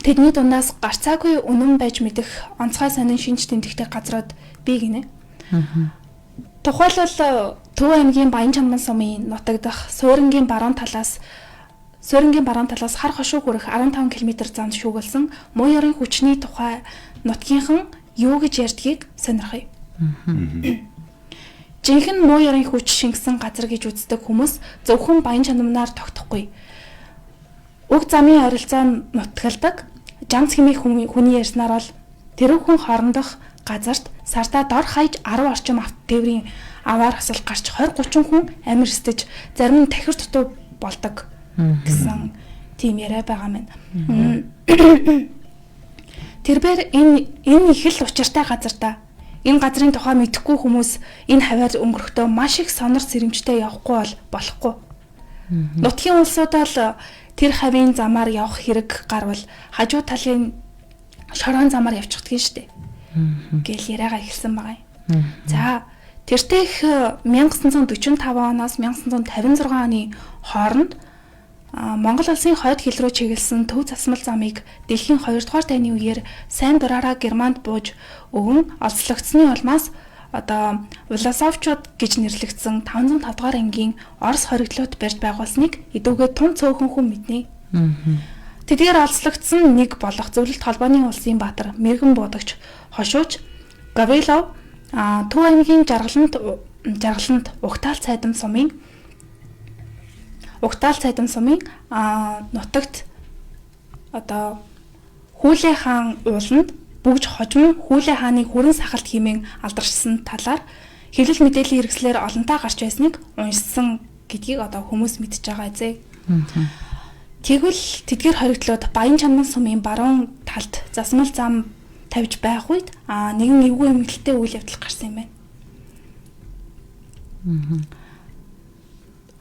E: тэдний дундаас гарцаагүй үнэн байж мэдэх онцгой сонин шинж тэмдэгтэй газрууд бий гинэ. Тухайлбал Төв аймгийн Баян чамбан сумын нутаг дахь Суурингийн баруун талаас хар хошуу хүрэх 15 км замд шүүгэлсэн муу ёрын хүчний тухай нутгийнхан юу гэж ярьдгийг сонирхъя. Жинхэнэ муу ёрын хүч шингэсэн газар гэж үздэг хүмүүс зөвхөн баян чанамнаар тогтохгүй. Уг замын ойролцоо нутгалдаг Жамц хэмээх хүний ярьснаар бол тэрэг хүн хоорондох газарт сардаа дор хаяж 10 орчим авто тээврийн аваар хасал гарч 20 30 хүн амир эстэж зарим нь тахир дутуу болдог гэсэн тийм яриа байгаа мэн. Тэрбээр энэ их л учиртай газар та. Энэ газрын тухай мэдэхгүй хүмүүс энэ хаваар өнгөрөхдөө маш их сонор сэрэмжтэй явахгүй бол болохгүй. Нутгийн улсуудаа л тэр хавийн замаар явах хэрэг гарвал хажуу талын шорон замаар явчихдаг нь штэ. Гэл яриагаа эхэлсэн байгаа юм. За, тэртех 1945 оноос 1956 оны хооронд Монгол улсын хойд хил рүү чиглэсэн төв засмал замыг дэлхийн 2 дугаар дайны үеэр сайн дураараа Германд бууж өгөн олзлогдсны улмаас одоо Власовчууд гэж нэрлэгдсэн 505 дугаар ангийн Орос хоригдлууд барьж байгуулсныг эдүүгээ тун цөөхөн хүн мэднэ. Тэдгээр олзлогдсон нэг болох Зөвлөлт холбооны улсын баатар мэрэгэн буудагч хошууч Гаврилов Төв аймгийн жаргалант Угтаал цайдам сумын нутагт одоо Хүлээ хаан ууланд бүгж хожим Хүлээ хааны хүрэн сахалт хэмээн алдаршсан талаар хэвлэл мэдээллийн хэрэгслээр олонтаа гарч байсныг уншсан гэдгийг одоо хүмүүс мэдж байгаа эзэ. Тэгвэл тэдгээр хоригдлууд Баян чанман сумын баруун талд засмал зам тавьж байх үед нэгэн эвгүй эмгэлтэй үйл явдал гарсан юм байна.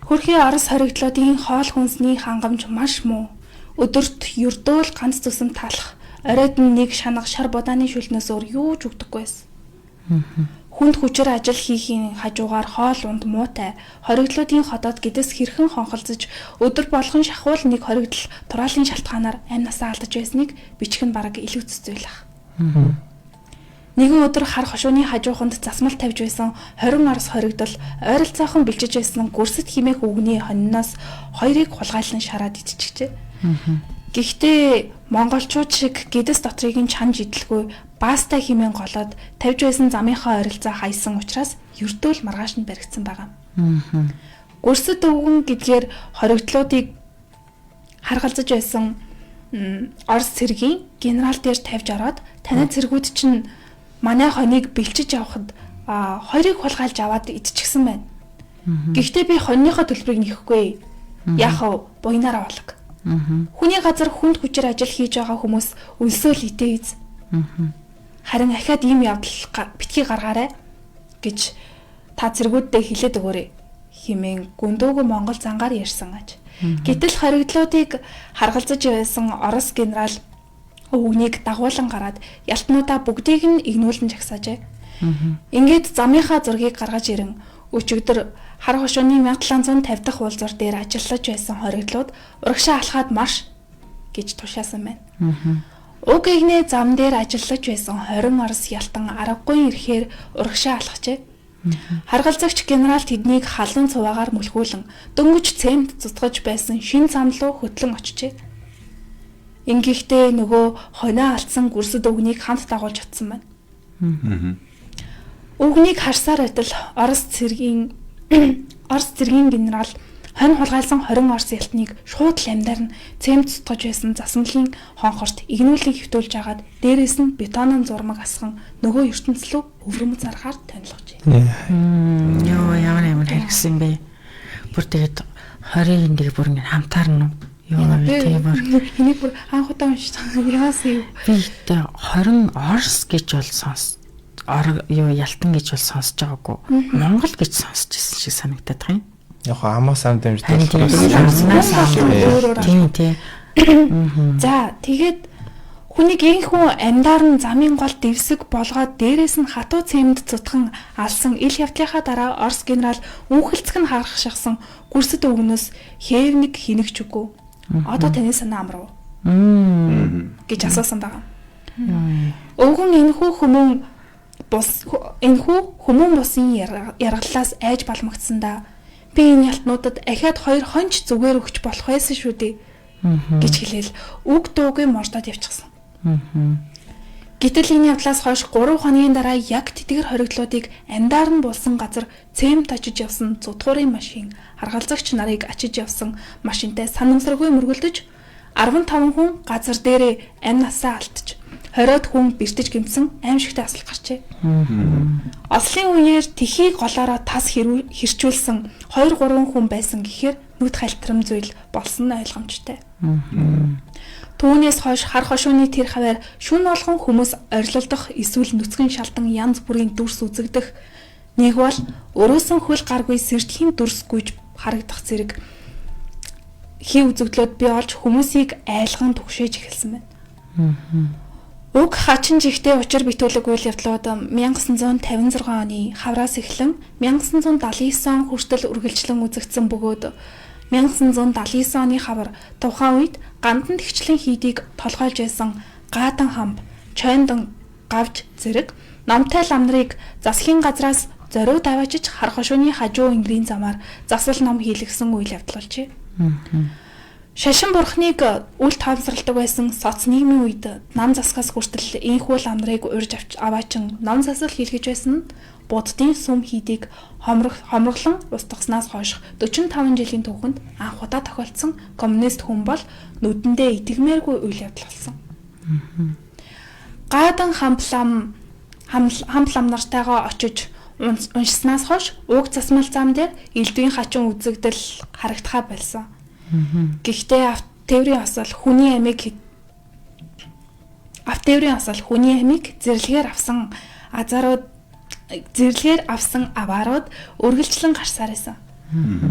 E: Хөрхийн Орос хоригдлуудын хоол хүнсний хангамж маш муу. Өдөрт ердөөл ганц зүсэм талах, оройд нь нэг шанга шар будааны шүлнээс өөр юу ч өгдөггүй байсан. Хүнд хүчээр ажил хийхийн хажуугаар хоол унд муутай, хоригдлуудын хотод гэдэс хэрхэн хонхолцож өдөр болгон шахуул нэг хоригдол тураалын шалтгаанаар амь насаа алдаж байсныг бичих нь бараг илүү зүйл ах. Нэгэн өдөр хар хошууны хажууханд засмал тавьж байсан 20 Орос хоригдол ойролцоохын бэлчиж байсан гүрсэт химээх үгний хониноос хоёрыг хулгайлан шараад идчихжээ. Гэхдээ монголчууд шиг гэдэс дотрыг нь чанж идэлгүй баастай хэмээн голоод тавьж байсан замынхаа ойролцоо хайсан учраас ердөө л маргааш нь баригдсан байгаа. Гүрсэд өвгөн гэдгээр хоригдлуудыг харгалзаж байсан Орос цэргийн генерал дээр тавьж ороод танай цэргүүд чинь манай хоныг бэлчиж явахад хоёрыг хулгайлж аваад идчихсэн байна. Гэхдээ би хоньныхоо төлбөрийг нэхэхгүй. Яах вэ? Буйнаараа болог. Хүний газар хүнд хүчээр ажил хийж байгаа хүмүүс өлсөөл итэйз. Харин ахаад ийм явдал битгий гаргаарай гэж та цэргүүддээ хэлээд өгөөрэй хэмээн гүндөөгүй Монгол зангаар ярьсан аж. Гэтэл хоригдлуудыг харгалзаж байсан Орос генерал өвгнийг дагуулan гараад ялтнуудаа бүгдийг нь игнүүлэн жагсаажээ. Ингээд замынхаа зургийг гаргаж ирэн өчигдөр хар хошууны 1750 дахь уулзуур дээр ажиллаж байсан хоригдлууд урагшаа алхаад марш гэж тушаасан байна. Уг игнэ зам дээр ажиллаж байсан 20 Орос ялтан аргагүй ирэхээр урагшаа алхажээ. Харгалзагч генерал тэднийг халуун цуваагаар мөлхүүлэн дөнгөж цемент цутгаж байсан шин зам руу хөтлөн очжээ. Ингэхдээ нөгөө хонио алдсан гүрсэд өвгнийг хамт дагуулж очсон байна. Өвгнийг харсаар байтал Орос цэргийн генерал хонь хулгайлсан 20 Орос ялтныг шууд л амьдаар нь цемент цутгаж байсан засамлын хонхорт игнүүлэн хэвтүүлж агаад дээрээс нь бетонон зурмаг асхан нөгөө ертөнц рүү өвөрмөц аргаар тонилгожээ.
D: Йоо, ямар хэрэгсэн бэ? Бүр тэгээд 20-ын нэг бүр ингэ хамтаарна уу? Йоо, би бүр
E: энийг бүр анх удаа уншиж байгаа. Яас юм.
D: Би ихтэй 20 Орос гэж бол сонс. Юу ялтан гэж бол сонсож байгаагүй. Монгол гэж сонсч ирсэн шиг санагдаад байгаа юм.
B: Яг амаас ам дэмждэг.
D: Тийм тий.
E: За тэгээд хүнийг энхүү амьдаар нь замын гол дэвсэг болгоод дээрээс нь хатуу цемент цутхан алсан ил явдлынхаа дараа Орос генерал үнхэлцэх нь харах шахсан гүрсэд өвгнөөс хээвник хинэгч үгүй. Одоо таны санаа амрав гэж асуусан байгаа. Өвгөн энхүү хүмүүн хүмүүн бусын яргаллаас айж балмагдсан да. Би энэ ялтнуудад ахиад хоёр хонч зүгээр өгч болох байсан шүү дээ гэж хэлээл үг дуугүй мордоод явчихсан. Гэтэл энэ явдлаас хойш 3 хоногийн дараа яг тэтгэр хоригдлуудыг амьдаар нь булсан газар цемент очиж явсан зутгуурын машин харгалзагч нарыг ачиж явсан машинтай санамсаргүй мөргөлдөж 15 хүн газар дээрээ амь насаа алдчих 20-од хүн бэртэж гэмтсэн аимшигтай асал гарчээ. Ослын үеэр тхийг голоороо тас хэрчүүлсэн 2-3 хүн байсан гэхээр нүд хальтрам зүйл болсон нь ойлгомжтой. Түүнээс хойш хар хошууны тэр хаваар шүн болгон хүмүүс орилолдох эсвэл нүцгэн шалдан янз бүрийн дүрс үзэгдэх нэг бол өрөөсөн хөл гаргүй сэртхийн дүрс гүйж харагдах зэрэг хий үзэгдлүүд бий болж хүмүүсийг айлган түгшээж эхэлсэн байна. Уг хачин жигтэй учир битүүлэг үйл явдлууд 1956 оны хавраас эхлэн 1979 он хүртэл үргэлжлэн үзэгдсэн бөгөөд 1979 оны хавар тухайн үед гандан тэгчлэн хийдийг толгойлж байсан Гаадан хамб, Чойндан гавж зэрэг номтой лам нарыг засгийн газраас зориуд аваачиж хар хошууны хажуу энгэрийн замаар засал ном хийлгсэн үйл явдал болжээ. Шашин бурхныг үл тоомсралдаг байсан соц нийгмийн үед нам засгаас хүртэл энхүү лам нарыг урьж авч аваачин ном засал хийлгэж байсан нь буддын сүм хийдийг хомроглон устгаснаас хойш 45 жилийн түүхэнд анх удаа тохиолдсон коммунист хүн бол нүдэндээ итгэмээргүй үйл явдал болсон. Гаадан хамплам нартайгаа очиж уншсанаас хойш уг засмал зам дээр элдвийн хачин үзэгдэл харагдахаа болсон. Гэхдээ автеврийн осол хүний амийг зэрлэгээр авсан азарууд зэрлэгээр авсан аваарууд үргэлжлэн гарсаар байсан.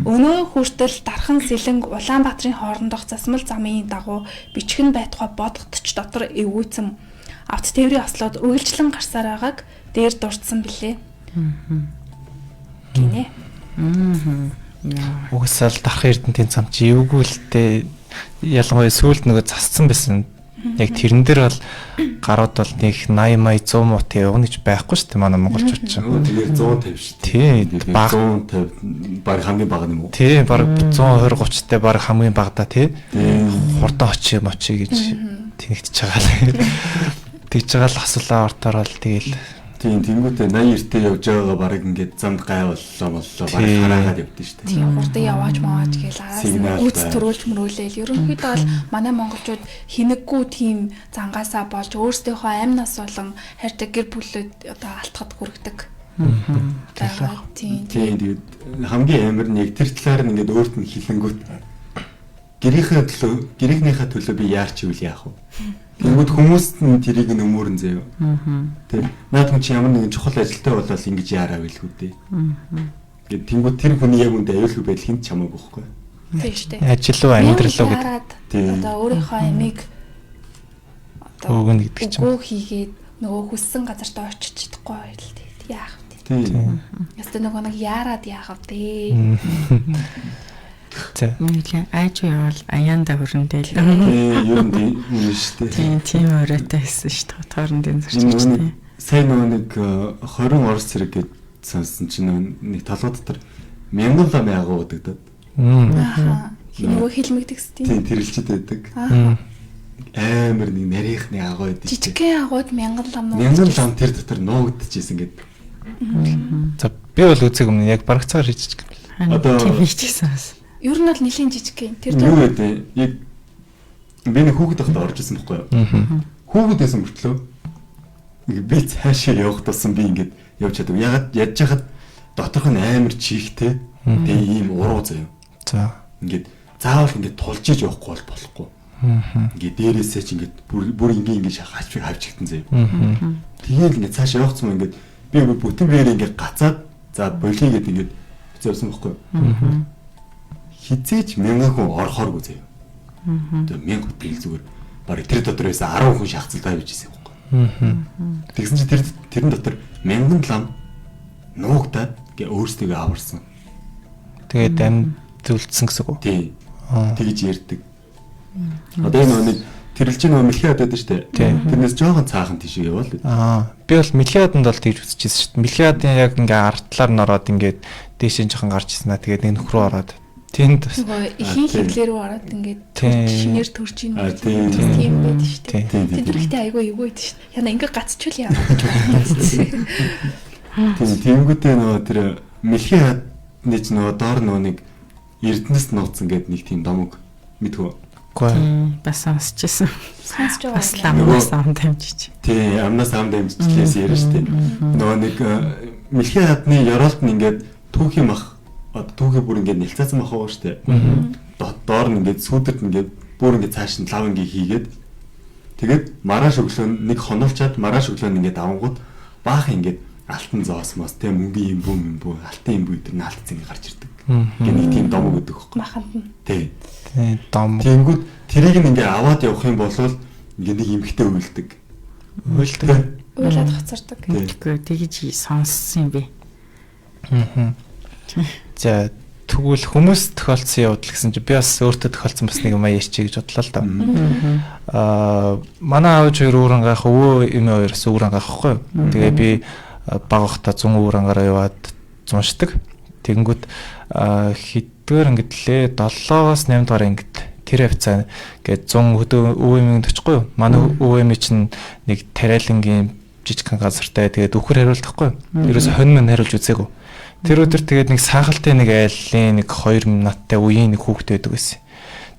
E: Өнөө хүртэл дархан сэлэнг Улаанбаатарын хоорондох засмал замын дагуу бичгэн байтугай бодогдч дотор эвгүйцэн авт тээврийн ослоод үргэлжлэн гарсаар байгааг дээр дурдсан билээ. Гинэ.
B: Угсаал дархан эрдэнтийн зам чи эвгүй л дээ. Ялангуяа сүүлд нөгөө засцсан байсан. Яг тэрэн дээр бол гарууд бол нэг 80 мая 100 мут явна гэж байхгүй шүү дээ манай монголчууд чинь.
C: Тэгэхээр 150 шүү
B: дээ.
C: Тий, 150 баг хамгийн бага юм уу?
B: Тий, баг 120 30 тай баг хамгийн багада тий. Хурдан очие мочи гэж тэнэгтэж байгаа л. Тэгж байгаа л асуулаа ортоор бол тэгэл.
C: Тийм, тэнгуүтээ 80 90-тэй явж байгаагаа бараг ингээд замд гай боллоо боллоо бараг хараагаад явдсан шүү дээ.
E: Тийм, хурдан яваач маваач гээл араас гүйц төрүүлж мөрөөлээл. Ерөнхийдөө бол манай монголчууд хинэггүй тийм зангаасаа болж өөрсдийнхөө амь нас болон хайртай гэр бүлүүд одоо алтахад хүргэдэг.
C: Тийм. Тэгээд хамгийн амар нь яг тэр талаар нь ингээд өөрт нь хилэнгүүт гэрийнхээ төлөө би яарч ивэл яах вэ? Тэнгүүд хүмүүст нь тэрийг нь өмөрн заяа. Тэ. Наад хүн чи ямар нэгэн чухал ажилтай болол ингэж яараа байлгүй дээ. Ингээд тэнгүүд тэр хүний яг үндэ аюулгүй байдал хинт чамаагүй байхгүй.
E: Тийм шүү дээ.
B: Ажил уу амьдрал уу
E: гэдэг. Одоо өөрийнхөө амийг
B: одоо өгнө гэдэг чинь.
E: Үгүй хийгээд нөгөө хүссэн газартаа очиж чадахгүй байл дээ. Яах вэ?
C: Тийм.
E: Ястаа нөгөө нэг яарад яах вэ?
B: За.
D: Нэлээ айж явал аяанда хөрөндөө л.
C: Тийм, ер нь үнэн шүү дээ.
D: Тийм, тийм оройтой байсан шүү дээ. Хоорондын зөрчилж тийм.
C: Сайн нөгөө нэг 20 Орос цэрэг гэж сонссон чинь нэг толгой дотор мянган лам агуу гэдэг.
E: Аа. Нөгөө хилмигдэгс тийм.
C: Тийм, тэрэлчд байдаг. Амар нэг нарийнхны агуу байдаг.
E: Жижигхэн агууд мянган лам
C: нуугдчихсан. Мянган лам тэр дотор нуугдчихсэн гэдэг.
B: За би бол үзег өмнө яг барагцаар хийчих
D: юм. Одоо хийчихсэн бас.
E: Ер нь бол нэлийн жижиг юм.
C: Тэр юу гэдэг яг би нэг хүүхэд байхдаа орж исэн байхгүй юу? Хүүхэд байсан мөртлөө би цаашаа явах тусам би ингээд явж чадав. Ягаад ядж хахад доторх нь амар чихтэй. Тэгээ ийм уруу заяа.
B: За.
C: Ингээд заавал ингээд тулж иж явахгүй бол болохгүй. Ингээд дээрээсээ ч ингээд бүр ингээд ингээд хавч хавчигдсан заяа. Тэгээд ингээд цаашаа явах тусам ингээд би бүтэн биеэр ингээд гацаад за болиё гэд ингээд явсан байхгүй юу? Хизээч мянган хүн орохооргүй заяа. Тэгээ мянга тэгэл зүгээр бараг тэр дотор байсан 10 хүн шахацлаа явж ирсэн байхгүй. Тэгсэн чинь тэрэн дотор мянган лам нуугдаад гээ өөрсдийгөө аварсан.
B: Тэгээд амьд үлдсэн гэсэн үг үү?
C: Тийм. Тэгж ярьдаг. Одоо энэ нэг тэрэлж нөгөө мэлхий хад байдаг шүү дээ. Тэрнээс жоохон цаахан тийш яваал.
B: Аа, би бол мэлхий хаданд бол тэгж үзчихсэн шүү дээ. Мэлхий хадын яг ингээ артлаар нь ороод ингээд дээшээ жоохон гарч ирсэн аа. Тэгээд нэг нөхрөө ороод тэнд бас
E: нөгөө ихийн хэвлээ рүү ороод ингээд шинээр төрж ийн тийм байдаг шүү дээ. Тэр ихтэй айгүй эвгүй байдаг шүү дээ. Яна ингээ гацчвал яа гэж бодсон.
C: Тийм, тэнгүүтээ нөгөө тэр мэлхий хадны ч нөгөө доор нөгөө нэг Эрдэнэс нууцсан гэдэг нэг тийм домог мэдхүү.
B: Үгүй.
D: Бас сонсчихсан.
E: Сонсч байгаа.
D: Бас амнаас ам дамжиж.
C: Тийм, амнаас ам дамжижлээс ярина шүү дээ. Нөгөө нэг мэлхий хадны ёроолт нь ингээд түүхийн мах одоо түүхий бүр ингээд нэлцаасан мах байгаа шүү дээ. Доор нь ингээд сүүдэрт ингээд бүр ингээд цааш нь лав ингээд хийгээд тэгээд маргааш өглөө нэг хонолчаад маргааш өглөө нь ингээд авангууд баах ингээд алтан зоосмоос тийм мөнгөний юм бүү юм бүү алтан юм бүү тэр нь алтц ингээд гарч ирдэг. Ингээд нэг тийм домог өгдөг хөхгүй.
E: Маханд нь.
C: Тийм.
B: Тийм домог.
C: Тэнгүүд тэрийг нь ингээд аваад явах юм бол ингээд нэг эмхтэй уйлдаг.
B: Уйлдаг.
E: Уйлаад хоцордог.
D: Тэгэхгүй тэгж сонссон юм би.
B: Аа. За тэгвэл хүмүүс тохиолдсон явдал гэсэн чинь би бас өөртөө тохиолдсон бас нэг юм ярьчих гэж бодлоо л доо. Аа манай аав хоёр өөр ангаах өвөө эмээ хоёроос өөр ангаах байхгүй юу. Тэгээ би бага байхдаа зун өөр ангаараа яваад зуншдаг. Тэгэнгүүт хэддгээр ангид лээ 7-оос 8 дугаар ангид тэр хавцаа ингээд зун хөдөө өвөө эмээнд очихгүй юу. Манай өвөө эмээ чинь нэг тариалангийн жижигхэн газартай тэгээд үхэр хариулдахгүй юу. Ерөөсө хонь мань хариулж үзээгүй. Тэр өдөр тэгээд нэг саахалтай нэг айлын нэг 2 минуттай үеийн нэг хүүхэд байдаг байсан.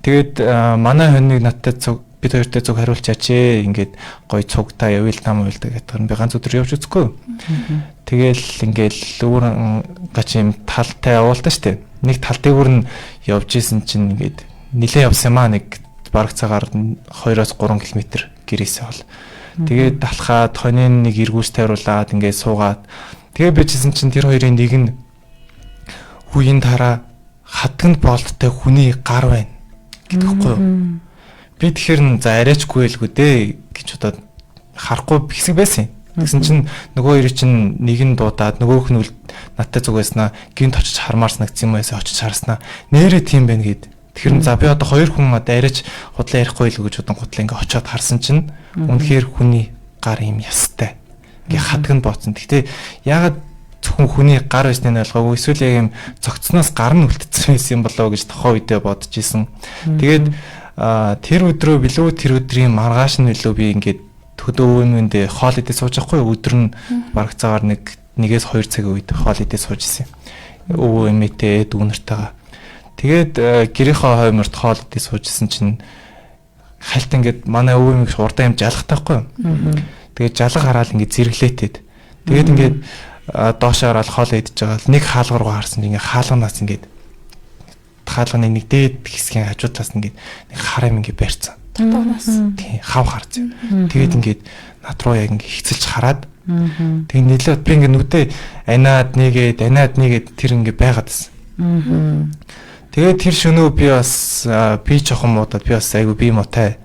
B: Тэгээд манай хоньныг надтай цуг бид хоёртой цуг хариулчаач ээ ингээд гой цугтаа явъя л нам уйлдаг гэдэг нь би ганц өдөр явж үзэхгүй. Тэгэл ингээл өөр гач юм талтай явуулдаа штэ. Нэг тал дээгүүр нь явж исэн чинь ингээд нилээ явсан юм аа нэг бараг цагаар 2-оос 3 км гэрээсээ бол. Тэгээд далхаад хонийн нэг эргүүс тайруулаад ингээд суугаад тэгээ бичсэн чинь тэр хоёрын нэг нь үеийн дараа хатганд болттой хүний гар байна гэдэг хэвгүй юу. Би тэгэхээр н за арайчгүй байлгүй дээ гэж бодоод харахгүй хэсэг байсан юм. Тэгсэн чинь нөгөө хоёр чинь нэг нь дуудаад нөгөөх нь надтай зүг байснаа гинт очиж хармаар санагдсан юм байсаа очиж харснаа нэрээ тийм байна гэд. Тэгэхээр за би одоо хоёр хүн одоо арайч худлаа ярихгүй л гэж удан гутлаа ингээ очиод харсан чинь үнэхээр хүний гар юм ястай. Ингээ хатаг нь бооцсон. Гэхдээ яагаад зөвхөн хүний гар байсныг нь ойлгоогүй эсвэл яг юм цогцсноос гар нь үлдсэн байсан юм болоо гэж тухайн үедээ бодож исэн. Тэгээд тэр өдрөө билүү тэр өдрийн маргааш нь билүү би ингээд төлөө өмнөндөө хоол идээ сууж байхгүй өдөр нь бараг цагаар 1-2 цагийн үед хоол идээ сууж исэн. Өвөө эмээтэй дүүнэртэйгээ. Тэгээд гэрийнхээ хойморт хоол идээ сууж исэн чинь хальт ингээд манай өвөө эмээ урдаа юм жалгатай байхгүй юу. Тэгээд жалга хараал ингээд зэрэглээтэд. Тэгээд ингээд доошоо ороод хоол идэж байгаа л нэг хаалга руу харсан чинь ингээд хаалганаас ингээд хаалганы нэг дээд хэсгийн хажуу талаас ингээд нэг хар юм ингээд барьцсан.
E: Дотоонаас.
B: Тийм, хав харц. Тэгээд ингээд над руу яг ингээд хэцэлж хараад тэгээд нэлээд би ингээд нүдээ аниад нэгээд тэр ингээд байгаад байсан. Тэгээд тэр шөнөө би бас би жоохон муудаад би бас айгу би муутай.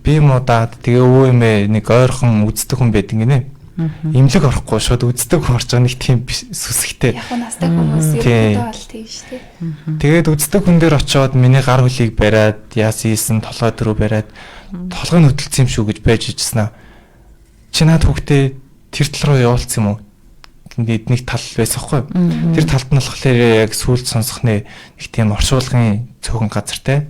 B: Би муудаад тэгээ өвөө эмээ нэг ойрхон үздэг хүн байдаг гинэ. Имлэг орохгүй шууд үздэг хүн орж байгаа нэг тийм сүсгтэй.
E: Яг настай хүмүүс ерөнхийдөө бол тийм шүү дээ.
B: Тэгээд үздэг хүн дээр очиод миний гар хүлийг бариад яас ийсэн толгой дөрөв бариад толгой нь хөдөлсөн юм шүү гэж байж ижсэн аа. Чи наад хүүхдээ тэр тал руу явуулсан юм уу? Ингээд нэг тал байсан хгүй. Тэр талд нь болохоор яг сүүлд сонсох нэг тийм оршуулгын цөөхөн газартай.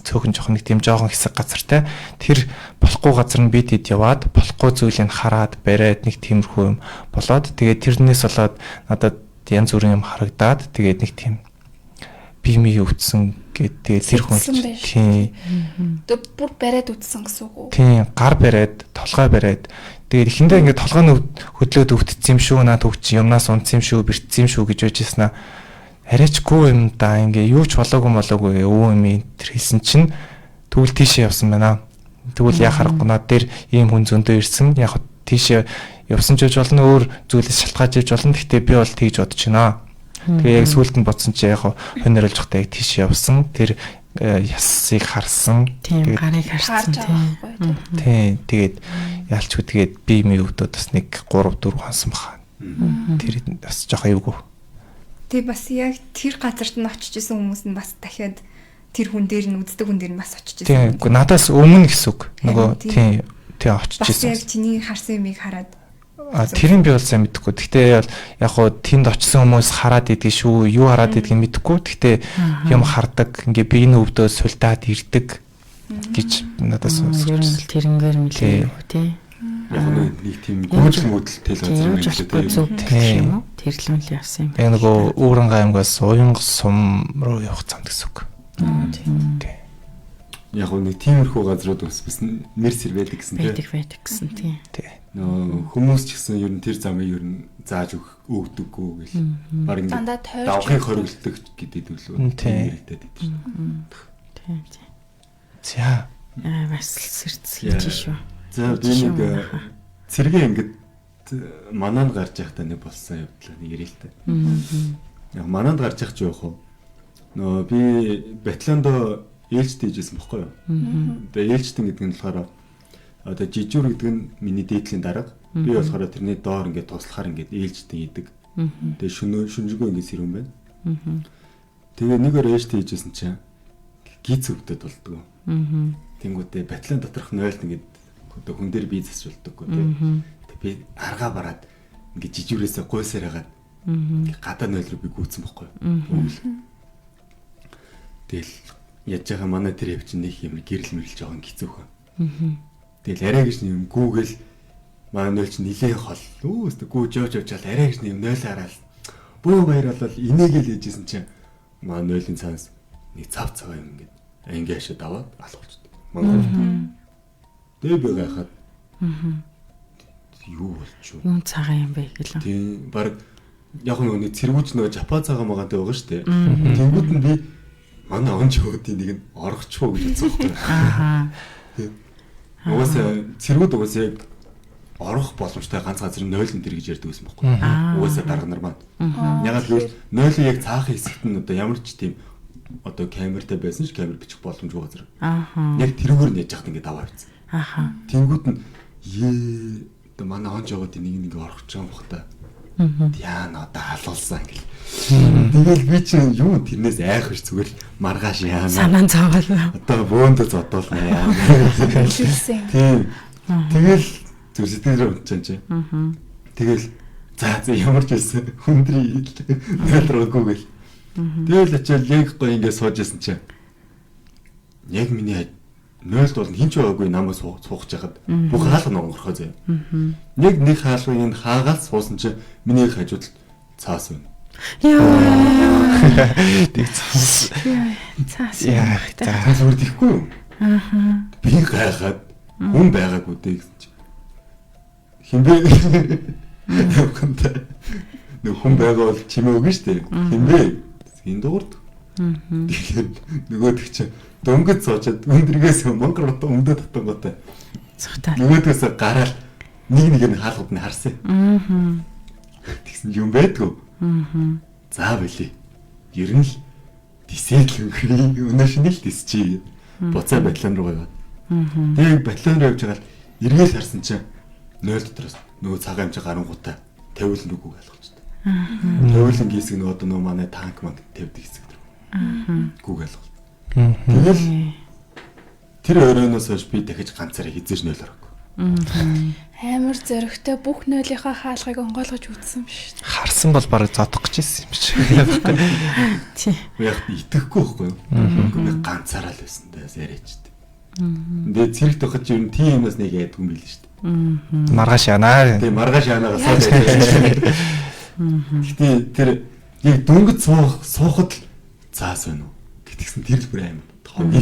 B: Цөөхөн жоох нэг тийм жоохон хэсэг газартай. Тэр болохгүй газар нь би тэд яваад болохгүй зүйлийг хараад бариад нэг тиймэрхүү юм болоод тэгээд тэрнээс болоод надад янз бүрийн юм харагдаад тэгээд нэг тийм би ми өвдсөн гээд тэгээд тэр хүн тийм
E: бүр бариад үтсэн гэсэн үг үү?
B: Тийм, гар бариад, толгой бариад тэгээд эхэндээ ингээд толгой нь хөдлөөд өвдсөн юм шүү, наад хөвч юмнаас унтсан юм шүү, бэртсэн юм шүү гэж байж ирсэн аа. Арайчгүй юм да ингээ юу ч болоогүй өвөө юм тэр хэлсэн чинь тэгвэл тийшээ явсан байна. Тэгвэл яа харахгүй над дээр ийм хүн зөндөө ирсэн. Яг тийшээ явсан ч гэж болно, өөр зүйлээс шалтгаалж иж болно. Гэхдээ би бол тэгж бодож байна. Тэгээ яг сүүлд нь бодсон чи яг хонирлж явахдаа яг тийшээ явсан. Тэр ясыг харсан.
D: Тийм, гарыг харсан.
B: Тийм, тэгээд ялчгүй тэгээд би ми өвдөд бас нэг 3 4 хонсон баха. Тэр бас жоохон эвгүй.
A: Тэгээ бас яг тэр газарт нь очиж исэн хүмүүс нь бас дахиад тэр хүн дээр нь үздэг хүн дээр нь бас очиж исэн.
B: Тийм, үгүй надаас өмнө гэсэн үг. Нөгөө тийм очиж исэн.
A: Бас яг чиний харсан юмыг хараад.
B: Тэрийг би бол сайн мэдэхгүй. Гэхдээ яг хуу тэнд очисон хүмүүс хараад идэх шүү, юу хараад идэх нь мэдэхгүй. Гэхдээ юм хардаг, ингээ биеийн өвдөө сулдаад ирдэг гэж надаас
D: сонсож. Ер нь л тэрнгээр мэлээ тий.
C: Яг нэг тийм гүйцэл мөдөлтэй л газар юм
D: шиг тийм юм уу? Тэр л үл явсан юм.
B: Яг нөгөө Үүрэнг аймгаас Уянга сум руу явах зам гэсэн үг.
D: Тийм.
C: Яг нэг тиймэрхүү газрууд бас нэр сэр байдаг гэсэн тийм.
D: Байдаг гэсэн тийм.
C: Нөгөө хүмүүс ч гэсэн ер нь тэр замыг ер нь зааж өгдөггүй гэл. Баг
E: Дандаа
C: ингэ
E: тойрч
C: давхыг хориглодог гэдэг лүү
B: Тийм.
C: нэрэгдээд байдаг шүү дээ.
D: Тийм тийм.
B: За.
D: Бас сэрц хийж шүү.
C: За би нэг цэргээ ингээд мананд гарч явахдаа нэг болсон явдлаа нэг ярил л та. Яг мананд гарч явах чи яах вэ? Нөгөө би батальондоо ээлжтэй хийжсэн бохгүй юу? Тэгээ ээлжтэн гэдэг нь болохоор одоо жижүүр гэдэг нь миний дээдлийн дарга. Би болохоор тэрний доор ингээд туслахаар ингээд ээлжтэн хийдэг. Тэгээ шүнжэнгөө ингээд сэрүүн байна. Тэгээ нэг өөр ээлжтэй хийжсэн чинь гиз өвдөд болдгоо. Тэнгүүтээ батальон доторх 0 ингээд одоо хүн дээр бие засч болдоггүй тий. Тэг би аргаа бараад ингээд жижүүрээсээ гуйсаар хагаад ингээд гадаа 0 руу би гүйцсэн бохгүй юу. Тэгэл яаж байгаа манай тэр хэв чинь нэг юм гэрэл мэрэл жоохон хэцүүхэн. Тэгэл арай гэж юм гүүгэл манай 0 чинь нилээн хол. Өө өстө гүүж явж явж арай гэж юм 0 хараал. Бөө баяр болол инээгээл хийжсэн чинь манай 0-ын цаанаас нэг цав цав юм ингээд анги хашаад аваад алах болчихсон. Монгол. Тэгээ би гайхаад. Юу болчих вэ?
D: Юун цагаан юм бэ гэлээ.
C: Тийм баг яг нөгөө цэргүүч нөгөө Жапон цагаан магаантай байгаа шүү дээ. Тэнгүүд нь би манай онж өөдийн нэг нь оргочихоо гэж бодсон байхгүй.
D: Ааха.
C: Угаасаа цэргүүд угаасаа яг орох боломжтой ганц газар нь 0 энэ төр гэж ярьдаг байсан байхгүй. Угаасаа дарга нар маань. Ягаад гэвэл 0-ын яг цаахан хэсэгт нь одоо ямар ч тийм одоо камертай байсан ч камер бичих боломжгүй газар.
D: Ааха.
C: Яг тэрүүгээр нь яж хат ингээд аваа авчихсан.
D: Ааха.
C: Тэнгүүд нь ээ одоо манай онж өөдийн нэг нь ингээд орох гэж байгаа юм бах та. Яана одоо халуулсан гэл. Тэгэл би чинь юу тэрнээс айх биш зүгээр л маргааш яана.
D: Санаан зовоол.
C: Одоо бөөндө зодуулна яана. Тийм. Тэгэл зүр сэтгэлээр унтчихсан чи. Тэгэл за ямар ч байсан хүндрий нойлроогүй гэл. Тэгэл очиад яг гоё ингээд сууж исэн чи. Яг миний нойлд бол хинч байгаагүй намайг суух жахад бүх хаалга онгорхоо заяа. Яг нэг хаалгыг энэ хаагаал суусан чи миний хажууд цаас байна.
D: Яа.
B: Тэг цаас.
D: Цаас.
B: Яа.
C: Цаас үрдэхгүй юу? Аа. Би гайхаад хүн байгаагүй дээ гэсэн чи. Хин бэ? Явхантай. Нэг хүн байгаа бол чимээ өгнө шүү дээ. Хин бэ? Энэ дуурд. Тэгэхээр нөгөөдөг чи дөнгөж суучаад өндргээс мангар утга өмдөө татангуудаа.
D: Цухтаа.
C: Нөгөөдөөсөө гараал нэг нэг нь хаалгууд нь харсан.
D: Аа.
C: Тэгсэн юм байдгүй.
D: Аа.
C: За бэлээ. Ер нь л дисэл өнгөрий. Өнөө шинэ л дисчий. Буцаа батальон руу яваад. Тэгээ батальон руу явж байгаа л эргээл харсан чинь 0 дотроос нөгөө цагаан юм чи гарангуудаа тавиулн руу гүг алгуулчихсан. Тавиулн гисэг нөгөө одоо нөгөө манай танк манк тавьдаг хэсэг рүү. Гүг алгуул. Тэгэл тэр өрөөнөөс хойш би дахиж ганцаараа хизээж 0 ороогүй.
E: Амар зөрөгтэй бүх нойлынхаа хаалгыг онгойлгож үзсэн биш.
B: Харсан бол бараг зодох гэж ирсэн юм шиг.
D: Тий.
C: Яг итгэхгүй байхгүй юу? Би ганцаараа л байсан даа яриач. Тэгээ цэрэг тохож ер нь тийм юмас нэг яадаг юм билээ шүү дээ.
B: Маргааш яана.
C: Тэгээ маргааш яанаагаас сууж байж. Гэтэ тэр яг дөнгөж суухад л цаас байна уу гэтгсэн тэр л бүр амар тооны.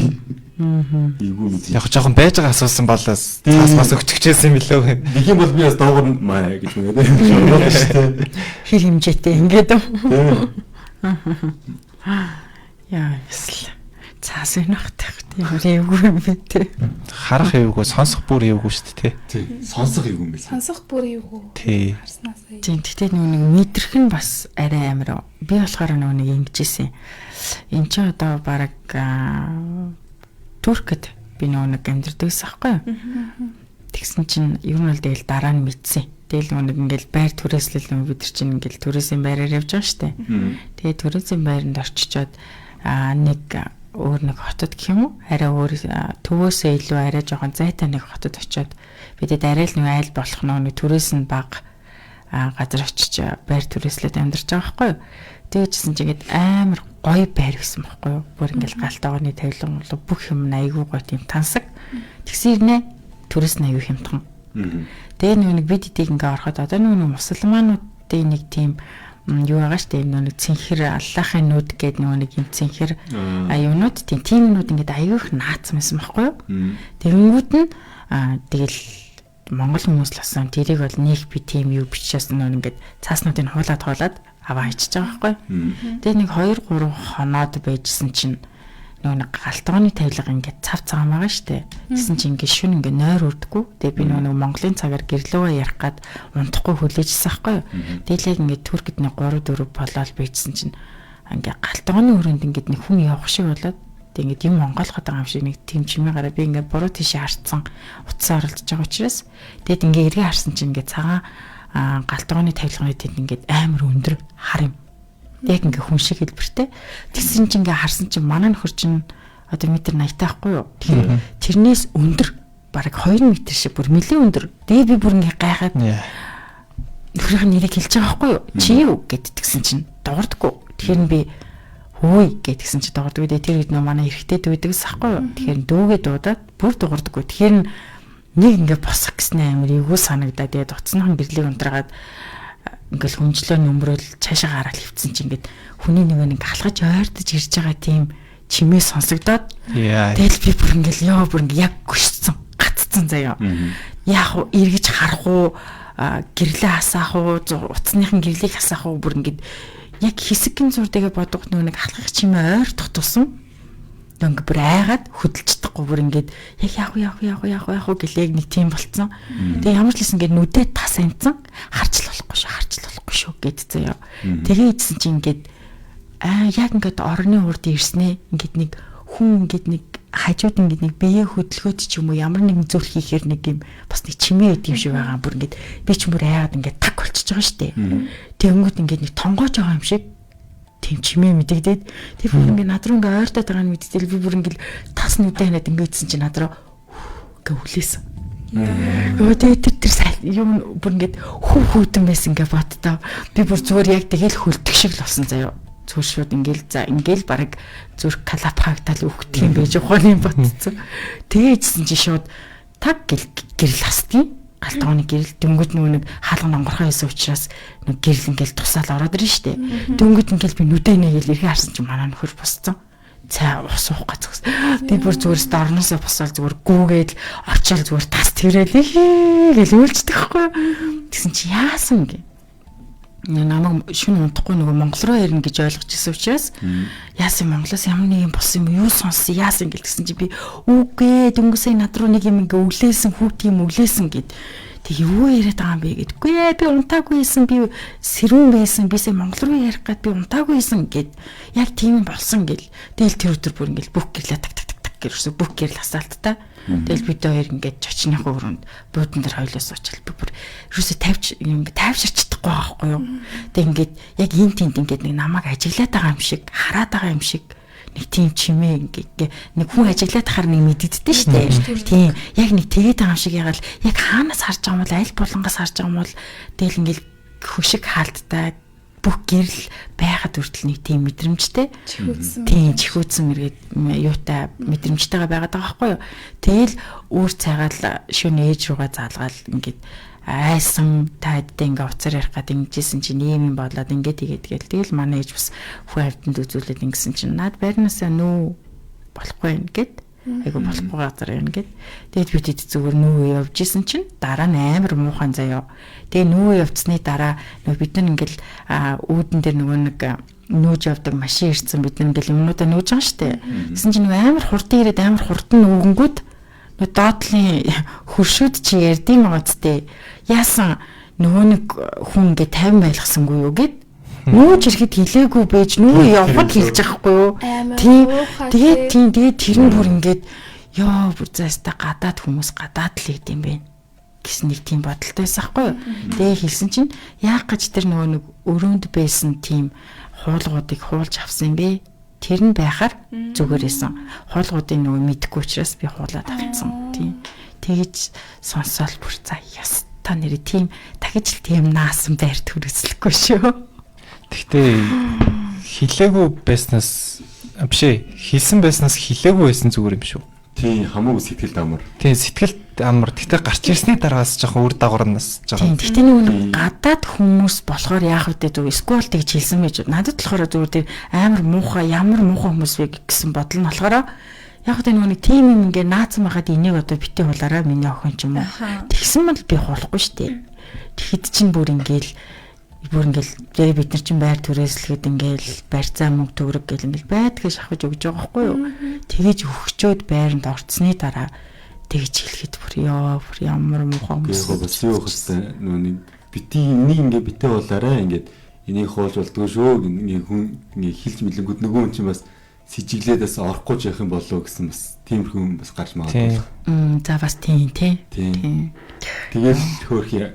C: Эйгүү мэд.
B: Яг жоохон байж байгаа асуусан бол цаас бас өгчихжсэн юм билүү.
C: Нэг юм бол би бас доогор маа гэж мэгээд шүү дээ.
D: Хэр хэмжээтэй ингээд юм. Яа, ясл. Цаас өнөх тах тийм эвгүй юм бэ те.
B: Харах эвгүй, сонсох бүр эвгүй шүү дээ,
C: тий. Сонсох эвгүй юм билээ.
E: Сонсох бүр эвгүй.
B: Тий.
E: Харснаас.
D: Тийм, тэгтээ нөгөө нэг мэдрэх нь бас арай амар. Би болохоор нөгөө нэг ингэжсэн. Энд чи одоо бараг Туркд би нөгөө нэг амьдардаг гэсэн аахгүй юу? Тэгсэн чинь ер нь бол тэгэл дараа нь мэдсэн. Тэгэл нөгөө нэг ингээл байр түрээслэл нөгөө бид нар чинь ингээл түрээсийн байраар явж байгаа шүү дээ. Тэгээ түрээсийн байранд орчичоод нэг өөр нэг хотод гэх юм уу? Арай өөр төвөөсөө илүү арай жоохон зайтай нэг хотод очиод бидэд арай л нэг айл болох нөгөө түрээс нь баг газар очиж байр түрээслээд амьдарч байгаа байхгүй юу? Тэгээжсэн чинь ингээд амар гоё байр гэсэн байхгүй юу? Бүр ингээд галтаагны тавилан болоо бүх юм айгүй гоё тийм тансаг. Тэгсэн ирнэ түрээс нь айгүй хямдхан. Тэгээ нөгөө нэг бид эдийг ингээ ороход одоо нөгөө мусульмануудын нэг тийм юу байгаа шүү дээ нөгөө цэнхэр аллахын нүд гэдэг нөгөө нэг юм цэнхэр юунууд тийм юмнууд ингээд аюу их наацсан байсан байхгүй юу? Тэгэнгүүт нь тэгэл монгол хүмүүс л асан тэрийг бол нэг би тийм юу бичээс нөгөө ингээд цааснуудыг хуулаад аваа хийчихэж байгаа байхгүй юу? Тэгээ нэг 2 3 хоноод байжсэн чинь нөгөө нэг галтгооны тавилга ингээд цав цагаан байгаа шүү дээ. Тэгсэн чинь ингээд шүн ингээд нойр өрдөггүй. Тэгээ би нөгөө Монголын цагаар гэрлүүгээ ярих гад унтахгүй хүлээжсэн байхгүй юу. Тэгэл яг ингээд Туркд нэг 3 4 болоод байжсэн чинь ингээд галтгооны өрөөнд ингээд нэг хүн явах шиг болоод тэг ингээд юм онгойлгоод байгаа юм шиг нэг тийм чимээ гараа би ингээд буруу тийшээ харцсан утсаа оролдож байгаа учраас тэгэд ингээд эргээ харсан чинь ингээд цагаан галтгооны тавилганы тэнд ингээд амар өндөр хар юм. Яг ингээ хүн шиг хэлбэртэй. Тэгсэн чинь ингээ харсан чинь манай нөхөр чинь одоо метр 80 таахгүй юу? Тэгэхээр тэрнээс өндөр бараг 2 м шиг бүр нэлээд өндөр. Тэгээ би бүр ингээ гайхаад нөхрийнх нь нэрийг хэлж байгаа байхгүй юу? Чи юу гэдгсэн чинь дуурдаггүй. Тэгэхээр би хөөе гэдгсэн чинь дуурдаггүй. Тэгээ тэр үед нөө манай эрэгтэй дүү байдаг ус байхгүй юу? Тэгэхээр дүүгээ дуудаад бүр дуурдаггүй. Тэгэхээр нэг ингээ босох гэснээр амар эвгүй санагдаа. Тэгээд утасныхан гэрлийг унтраагаад ингээл хүнжлөө нөмрөөл цаашаа гараад хөвцөн чинь ингээд хүний нэг нэг алхаж ойртож ирж байгаа тийм чимээ сонсогдоод тэгэл би бүр ингээл ёо бүр ингээ яг гүшсэн гаццсан заяа. Яах вэ? Эргэж харах уу? Гэрлээ хасаах уу? Утасныхан гэрлийг хасаах уу? Бүр ингээд яг хэсэгэн зур дэгээ бодох нэг алхах чимээ ойртох тусам ингээ бүр айгаад хөдөлж чадахгүй бүр ингээд яг яах вэ гэлээ нэг тийм болцсон. Тэгээ ямар ч лсэн ингээд нүдээ тас амцсан харч л болохгүй шүү гэд заяа. Тэгээ ийдсэн чинь ингээд яг ингээд орны урд ирснээ ингээд нэг хүн ингээд нэг хажууд ингээд нэг бие хөдөлгөөд ч юм уу ямар нэгэн зүйл хийхээр нэг юм бас нэг чимээ өгд юм шиг байгаа. Бүр ингээд би ч бүр айгаад ингээд так болцсон. болчихж байгаа штэ. Тэгэнгүүт ингээд нэг тонгоож байгаа юм шиг тийм чимээ мэдэгдээд тэр бүр ингээд над руу ингээд ойртоод байгаа нь мэдтэл би бүр ингээд тас нүдэ ханаад ингээд ийдсэн чинь над руу ингээ хүлээсэн. Өө тэгээд тэр юм бүр ингээд хөв хүүтэн байсан ингээ боддоо. Би бүр зүгээр яг тэгэл хөлдөх шиг л болсон заяа. Зүгээр шууд ингээл за ингээл бараг зүрх калап хаагтал өгдөх юм байж ухааны бодцсон. Тэгээжсэн чи шууд таг гэл гэрэл хасдیں۔ Галтгооны гэрэл дөнгөж нөгөө нэг хаалга онгорхоо хийсэн учраас нэг гэрэл ингээл тусаал ороод ирнэ штэ. Дөнгөж ингээл би нүдэ нэгээл эргээ харсан чи манай нөхөр босцсон. Цай ус уух гэж зогс. Би бүр зүгээр орноосоо босоод зүгээр гүүгээд очиод зүгээр тас тэрэл гэл үйлчдэг хгүй. Тэгсэн чи яасан гэ. Намайг шүн унтахгүй нөгөө Монгол руу ярина гэж ойлгож ирсэн учраас яасан Монголоос ямар нэг юм болсон юм юу сонссон яасан гэл тэгсэн чи би үгүй дөнгөсөө над руу нэг юм ингээ өглөөсөн хүүт юм өглөөсөн гэд. Тэг юу яриад байгаа юм бэ гэд. Үгүй ээ би унтаагүй байсан, би сэрүүн байсан, би сая Монгол руу ярих гээд би унтаагүй байсан гэд. Яг тийм болсон гэл. Тэгэл тэр өдөр бүр ингээл бүх гэрлээ так так так так гэрсэн бүх гэрэл асаалттай. Тэгэл бид хоёр ингээд чочныхоо өрөөнд буудан дээр хоёлоо суучаал би бүр ерөөсө тавьч ингээд тайвширч чадахгүй байгаа байхгүй юу. Тэг ингээд яг эн тэнд ингээд нэг намайг ажиглаад байгаа юм шиг хараад байгаа юм шиг нэг тийм чимээ ингээд нэг хүн ажиглаад тахаар нэг мэдэгддээ шүү дээ. Тийм яг нэг тэгээд байгаа юм шиг ягаал яг хаанаас харж байгаа юм бол аль булангаас харж байгаа юм бол тэгэл ингээд хөшиг хаалттай бүх гэрэл байхад хүртэл нэг тийм мэдрэмжтэй. Тийм чихүүцсэн мэргээд юутай мэдрэмжтэйгээ байгаад байгаа байхгүй юу. Тэгэл үүр цайгаал шөнө ээж руугаа заалгаал ингээд айсан тайдтай ингээ уцаар ярих гад ингэжсэн чинь ийм юм болоод ингээ тэгээд тэгэл тэгэл манай ээж бас хүн авданд үзүүлээд ингэсэн чинь наад байрнаасаа нүү болохгүй юм гэд айгу болохгүй газар юм гэд. Тэгээд би тэд зүгээр нүү явж исэн чинь дараа нь амар муухан заяо. Тэгээ нүү явцсны дараа нөгөө бид нар ингээл үүдэн дээр нөгөө нэг нүүж явдаг машин ирсэн, бид нар ингээл юмнуудаа нүүж байгаа штэ. Тэгсэн чинь нөгөө амар хурдан ирээд амар хурдан нүгэнгүүд нөгөө доотлын хөршүүд чи ярьдсан байгаа зү. Яасан нөгөө нэг хүн ингээ 50 байлгасангүй юу гэд. Нүүж ирэхэд хилээгүй байж нүү явхад хэлж байхгүй юу? Тийм. Тэгээд тийм тэгээд тэр нь бүр ингээд ёо бүр заастаа гадаад хүмүүс гадаад л идэм бэ гэсэн нэг тийм бодолтой байсан байхгүй юу? Тэгээ хэлсэн чинь яах гэж тэр нөгөө нэг өрөөнд байсан тийм хуулгуудыг хуулж авсан юм бэ? Тэр нь байхаар зүгээр байсан. Хуулгуудыг нөгөө мэдэхгүй учраас би хуулаад авцсан. Тийм. Тэгэж сонсоол бүр за яс та нэрээ тийм дахиж л тийм наасан байр төрөслөхгүй шүү.
B: Гэхдээ хилээгүй байснаас биш ээ хэлсэн байснаас хилээгүй байсан зүгээр юм шүү.
C: Тийм хамаагүй сэтгэлд амар.
B: Тийм сэтгэлд амар. Гэхдээ гарч ирсний дараагаас жоохон үр дагавар нь бас жоохон.
D: Тийм гэхдээ нэг гадаад хүмүүс болохоор яах вэ зүгээр сквал тэгж хэлсэн байж надад болохоор зүгээр тэр амар муухай ямар муухай хүмүүс вэ гэсэн бодол нь болохоор яг тэ нэг тийм юм ингээ наацсан байхад энийг одоо битээ хулаараа миний охин ч юм уу. Тэгсэн бол би хуулахгүй шүү дээ. Тэгэхэд чинь бүр ингээл бүр ингээл тэгээ бид нар чинь байр түрээслэхэд ингээл барьцаа мөнгө төгрөг гэл ингээл байдгаа шахаж өгж байгаа байхгүй юу. Тэгэж өгчөөд байранд орцсны дараа тэгж хэлэхэд бүр ёо бүр ямар муухай
C: хүмүүс. Яг бас юу хэвчээ нөө нэг бити энийг ингээ битээ болоорой ингээд энийг хуулж болдгоо шүү ингээ хүн ингээ хэлж мэлэнгүүд нөгөө хүн чинь бас сэжиглээд бас орохгүй ч явах юм болов гэсэн бас тиймэрхүү юм бас гарч магадгүй.
D: За бас тийм тий.
C: Тэгэл хөөрхий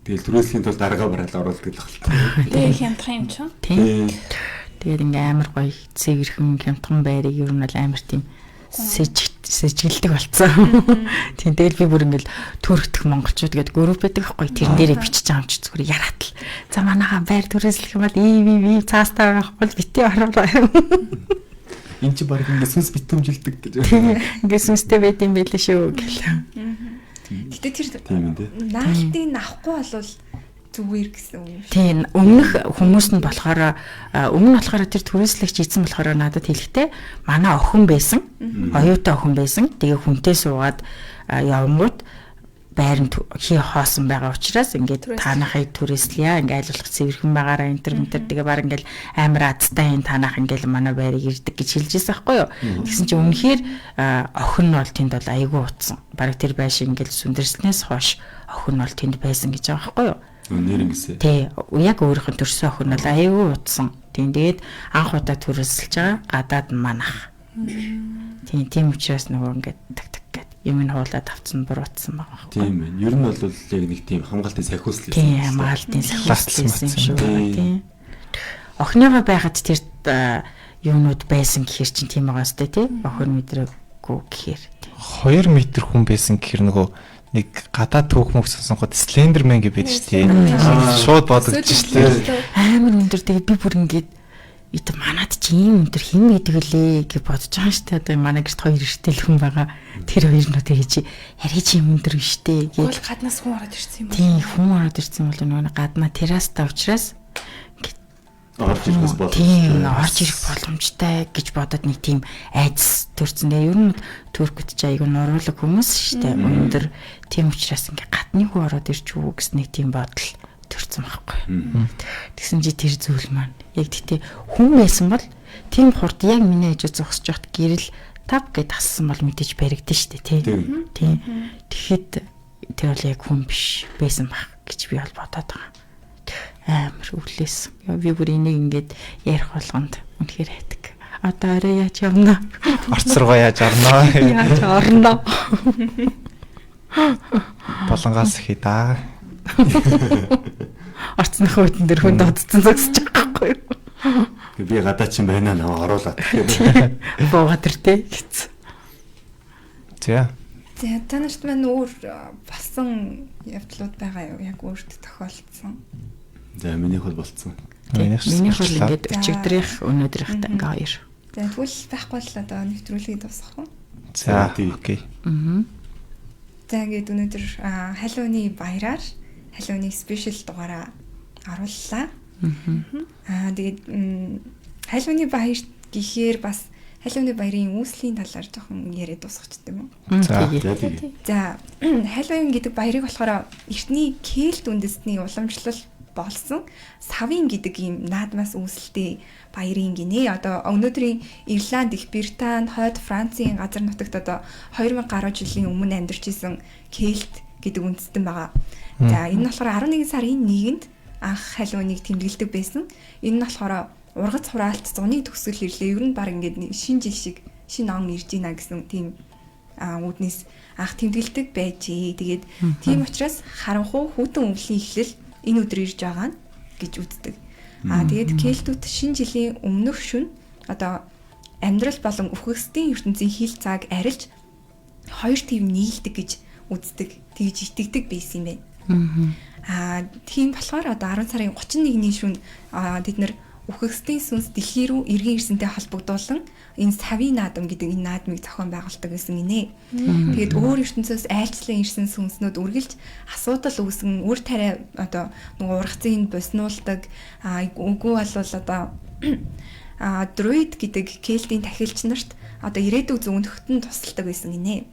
C: тэгэл түрээслийн тулд аргаа бараал оруулдаг л байна.
E: Тэгээ хямдхан юм чинь.
D: Тийм. Тэгээд ингээ амар гоё цэвэрхэн хямдхан байрыг ер нь бол амар тийм сэжиглдэг болцсон. Тийм тэгэл би бүр ингээл төрөгдөх монголчууд гэдэг групп байдаг байхгүй тэрэн дээрээ бичиж байгаа юм чи зүгээр яраатал. За манайхаа байр түрээслэх юм бол ийм ийм ийм цаастаа байх бол битээ оруулаа.
C: Энд чи баг ингээ сүнс битүүмжилдэг гэж.
D: Ингээ сүнстэй байд юм байлээ шүү гэл.
A: Гэтэ тэр наалтыг авахгүй болвол зүгээр гэсэн үг юм
D: шиг. Тийм өмнөх хүмүүс нь болохоор өмнө нь болохоор тэр түрээслэгч ийцэн болохоор надад хэлэхдээ манай охин байсан. Оюутан охин байсан. Тэгээ хүнтэй суугаад явангууд байранд хий хоосон байгаа учраас ингээд таанахыг түрээслэе. Ингээд аль болох цэвэрхэн байгаараа энэ төр тэгээ баг ингээд амар азтай энэ таанах ингээд манай байрыг ирдэг гэж хэлж байсан байхгүй юу. Тэгсэн чинь үнэхээр охин нь бол тэнд бол айгүй утсан. Бараг тэр байшин ингээд сүндэрснээс хойш охин нь бол тэнд байсан гэж байгаа байхгүй юу.
C: Нэр ингэсэн.
D: Тий, яг өөрийнх нь төрсөн охин бол айгүй утсан. Тийм тэгээд анх удаа түрээсэлж байгаа гадаад манах. Тийм тийм учраас нөгөө ингээд так так гэд юм нь хуулаад авцсан буруутсан байгаа
C: байхгүй. Тийм байна. Ер нь бол яг нэг тийм хамгаалтын сахиус л
D: байсан. Тийм, хамгаалтын сахиус юм шиг байна. Тийм. Охиныгоо байхад тэр юунууд байсан гэхэр чинь тийм байгаа сте тий. Охин мэдрээгүй гэхэр.
B: 2 метр хүн байсан гэхэр нөгөө нэг гадаа түүх мөх сонсонгод Slenderman гэж байдаг шүү дээ. Шууд бодогдож шүү дээ.
D: Амар өндөр тэгээ би бүр ингээд ит манад чи ийм өндөр хэн байдаг лээ гэж бодож байгаа шүү дээ. Одоо манай гэрт хоёр эртэл хүн байгаа. Тэр хоёр нь тэгээ чи арай чи юм өндөр биш дээ
E: гэж. Гол гаднаас хүн ороод ирсэн юм
D: байна. Тийм хүн ороод ирсэн бол нөгөө гаднаа террастай учраас
C: орж ирэх бас
D: боломжтой. Тийм орж ирэх боломжтой гэж бодоод нэг тийм айдас төрсөн. Тэгээ ер нь Туркт ч айгүй нуруулаг хүмүүс шүү дээ. Өндөр тийм учраас ингээ гадны хүн ороод ирч үү гэсэн нэг тийм бодол төрсөн байхгүй. Тэгсэн чи тэр зүйл маань яг тэгтээ хүн байсан бол тийм хурд яг миний хажуу зогсож байхад гэрэл тав гэд ассан бол мэдээж баригдана шүү дээ тий. Тийм. Тэгэхэд тэр бол яг хүн биш байсан байх гэж би бол бодоод байгаа. Амар өвлөөсөн. Би бүр энийг ингээд ярих болгонд үнэхээр хайдаг. Одоо орой яаж явна?
B: Орц руугаа яаж орно?
D: Яаж орно?
B: Болонгоос хий да.
D: Орцных үдэн дээр хүн додцсон зогсож байгаа байхгүй
C: юу? Би гадаа чинь байна наа оруулаад.
D: Буугаад иртээ гэсэн.
B: За.
A: За та нарт маань өөр болсон явдлууд байгаа юу? Яг өөрт тохиолдсон.
C: За минийх бол болцсон.
D: Минийх бол ингээд өчигдрийнх өнөөдрийнхтэй ингээ хоёр.
A: За тэгвэл байхгүй л одоо нэвтрүүлгийг дуусгах уу?
B: За окей.
D: Аа.
A: За ингээд өнөөдөр Halloween баяраар Halloween special дугаараа орууллаа. Аа тэгээд Halloween баяр гэхээр бас Halloween баярын үүслийн талаар жоохон яриад дуусгачих юм
B: уу?
C: За.
A: За Halloween гэдэг баярыг болохоор эртний Кельт үндэстний уламжлал болсон Савин гэдэг ийм наадмаас үүсэлтэй баярын гинэ. Одоо өнөөдрийн Ирланд, Их Британи, Хойд Францын газар нутагт одоо 2000 гаруй жилийн өмнө амьдарч исэн Кельт гэдэг үндэстэн байгаа. За энэ нь болохоор 11 сарын 1-нд анх Halloween-ыг тэмдэглэдэг байсан. Энэ нь болохоор ургац хураалт зуны төгсгөл ирлээ. Ер нь баг ингээд шинэ жил шиг шинэ он ирж байна гэсэн тийм үүднээс анх тэмдэглэдэг байжээ. Тэгээд тийм учраас харанхуй хүйтэн өвлийн эхлэл энэ өдөр ирж байгаа нь гэж үздэг. Аа тэгээд кельтүүд шинэ жилийн өмнөх шөнө одоо амьдрал болон үхэгсдийн ертөнцийн хил цаг арилж хоёр төв нийлдэг гэж үздэг. Тэгж итгэдэг байсан юм байна. Аа тийм болохоор одоо 10 сарын 31-ний шөнө тэд нэр үхэгсдийн сүнс дэлхий рүү эргэн ирсэнтэй холбогдуулан энэ савийн наадам гэдэг энэ наадмыг зохион байгуулдаг гэсэн гинэ. Тэгээд өөр ертөнцөөс айлчлан ирсэн сүнснүүд үргэлж асуудал үүсгэн үр тариа одоо нөгөө ургацыг боснуулдаг. Үгүй бол одоо друид гэдэг кельтийн тахилч нарт одоо ирээдүйг зүүндэхэд нь тусалдаг байсан гинэ.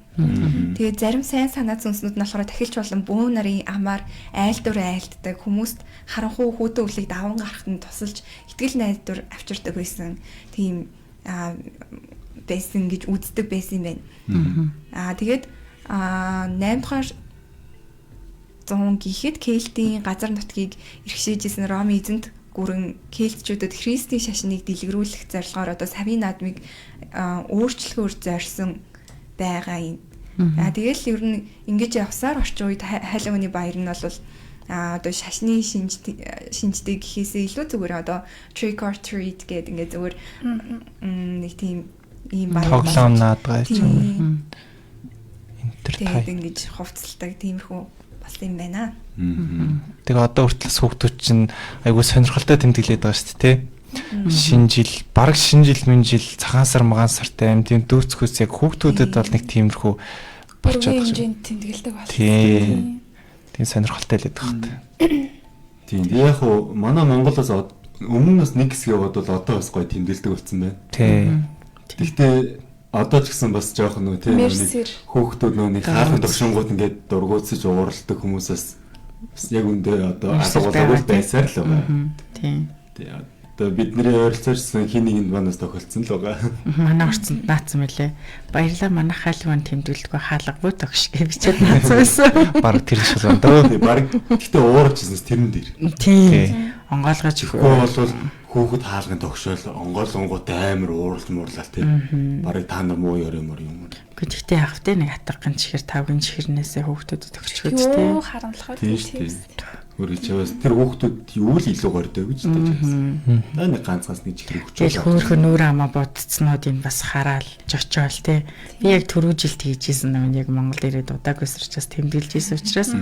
A: Тэгээд зарим сайн санаа сүнснүүд нь болохоор тахилч болон бөөн нарын амаар айлдвар айлддаг хүмүүст харанхуй хүүтэн өвлийг даван гарахад нь тусалж итгэл найдвар авчирдаг байсан. Тийм байсан гэж үздэг байсан юм байна. Тэгээд 8 дугаар зуун гэхэд Кельтийн газар нутгийг иргэшээжсэн Ромын эзэнт гүрэн кельтчүүдэд Христийн шашныг дэлгэрүүлэх зорилгоор одоо савийн наадмыг өөрчлөхөөр зорьсон байгаа юм. Тэгэл ер нь ингэж явсаар орчин үед Halloween баяр нь бол одоо шашны шинжтэй гэхээсээ илүү зүгээр одоо trick or treat гэдэг ингээд зүгээр нэг тийм ийм
B: баяр тоглоом наадгаа чинь
A: энтертай ингэж хувцалдаг тиймэрхүү болсон юм байна.
B: Тэгээ одоо хүртэл хүүхдүүд чинь айгүй сонирхолтой тэмдэглээд байгаа шүү дээ, тий. Шинэ жил, бараг шинэ жил, минь жил, цагаан сар, магаан сартай юм тийм дүүцхүүс яг хүүхдүүдэд бол нэг тиймэрхүү
E: болчиход байгаа хэмжээнд тэмдэглэдэг болсон.
B: Тийм. Тийм сонирхолтой л байдаг хат.
C: Тийм. Яг хуу манай Монголоос өмнө нь нэг хэсэг яваад бол одоо бас гоё тэмдэглэдэг болсон байна.
B: Тийм.
C: Гэхдээ одоо ч гэсэн бас жоох нөө тийм нэг хүүхдүүд нөө нэг хаалган төвшингууд ингээд дургуутсаж ууралдаг хүмүүсээс бас яг үндэ одоо алгуулаагүй байсаар л байгаа.
D: Тийм.
C: Тийм. Одоо бидний ойролцоорсон хин нэгэнд манаас тохиолдсон л байгаа.
D: Манай орцонд наацсан мөлий. Баярлаа манай хаалган тэмдэглэдэггүй хаалгагүй тогш гэж бичээд наацсан байсан.
B: Бараг тэр шиг байна дөө.
C: Бараг гэхдээ уурч ирсэнс тэрэн дээр.
D: Тийм. Онгойлгож
C: Тэгэхгүй бол хүүхэд хаалгын тогшоол онгойлгонгуудтай амар уурал муурлал тийм. Барыг та нар муу ёр юм юм.
D: Гэхдээ яг тэ нэг атган чихэр тавган чихэрнээсээ хүүхдүүдэд өгчгөөд тэ.
E: Юу харамлахад
C: Тийм шүү дээ. Өөр чаваас тэр хүүхдүүд юу л илүү гордоо гэж тэ чаваас. Та нэг ганцаас нэг чихэр өгчөө.
D: Тэгэл хөөхөн нүүр амаа бодцснууд энэ бас хараал жочоол тэ. Би яг түрүү жил тэгжсэн юм яг Монгол ирээд удаагүйс учраас тэмдэглэж исэн учраас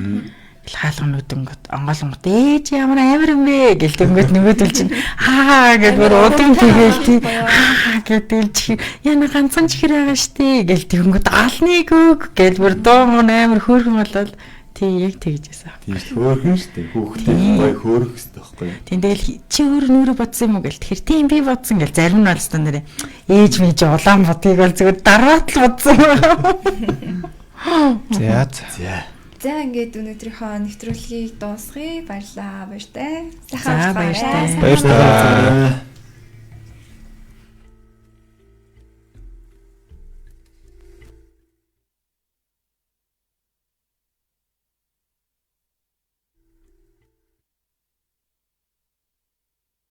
D: хаалганууд өнгөт онгоолонгот ээж ямар амар юм бэ гэл тэнгөт нөгөөдөл чинь хаа гэд бүр удам тэгэл тий хаа гэдэл чи яна ганцхан чихэр байгаа штэ гэл тэнгөт алныг өг гэл бүр дуу мөн амар хөөрхөн болоод тий яг тэгж байсан.
C: Тийм шүү хөөрхөн штэ хүүхдээ гоё хөөрөх хэрэгтэй байхгүй юу?
D: Тийм тэгэл чи өөр нүрэ бодсон юм уу гэл тэгэхээр тийм би бодсон гэл зарим нь бол өстө нэрээ ээж мэж улаан бодгийг бол зүгээр дараат л бодсон.
B: За
C: за.
A: За ингээд өнөөдрийнхөө нэвтрүүлгийг дуусгая. Баярлалаа. Баяртай.
D: Сайхан баяртай.
B: Баярлалаа.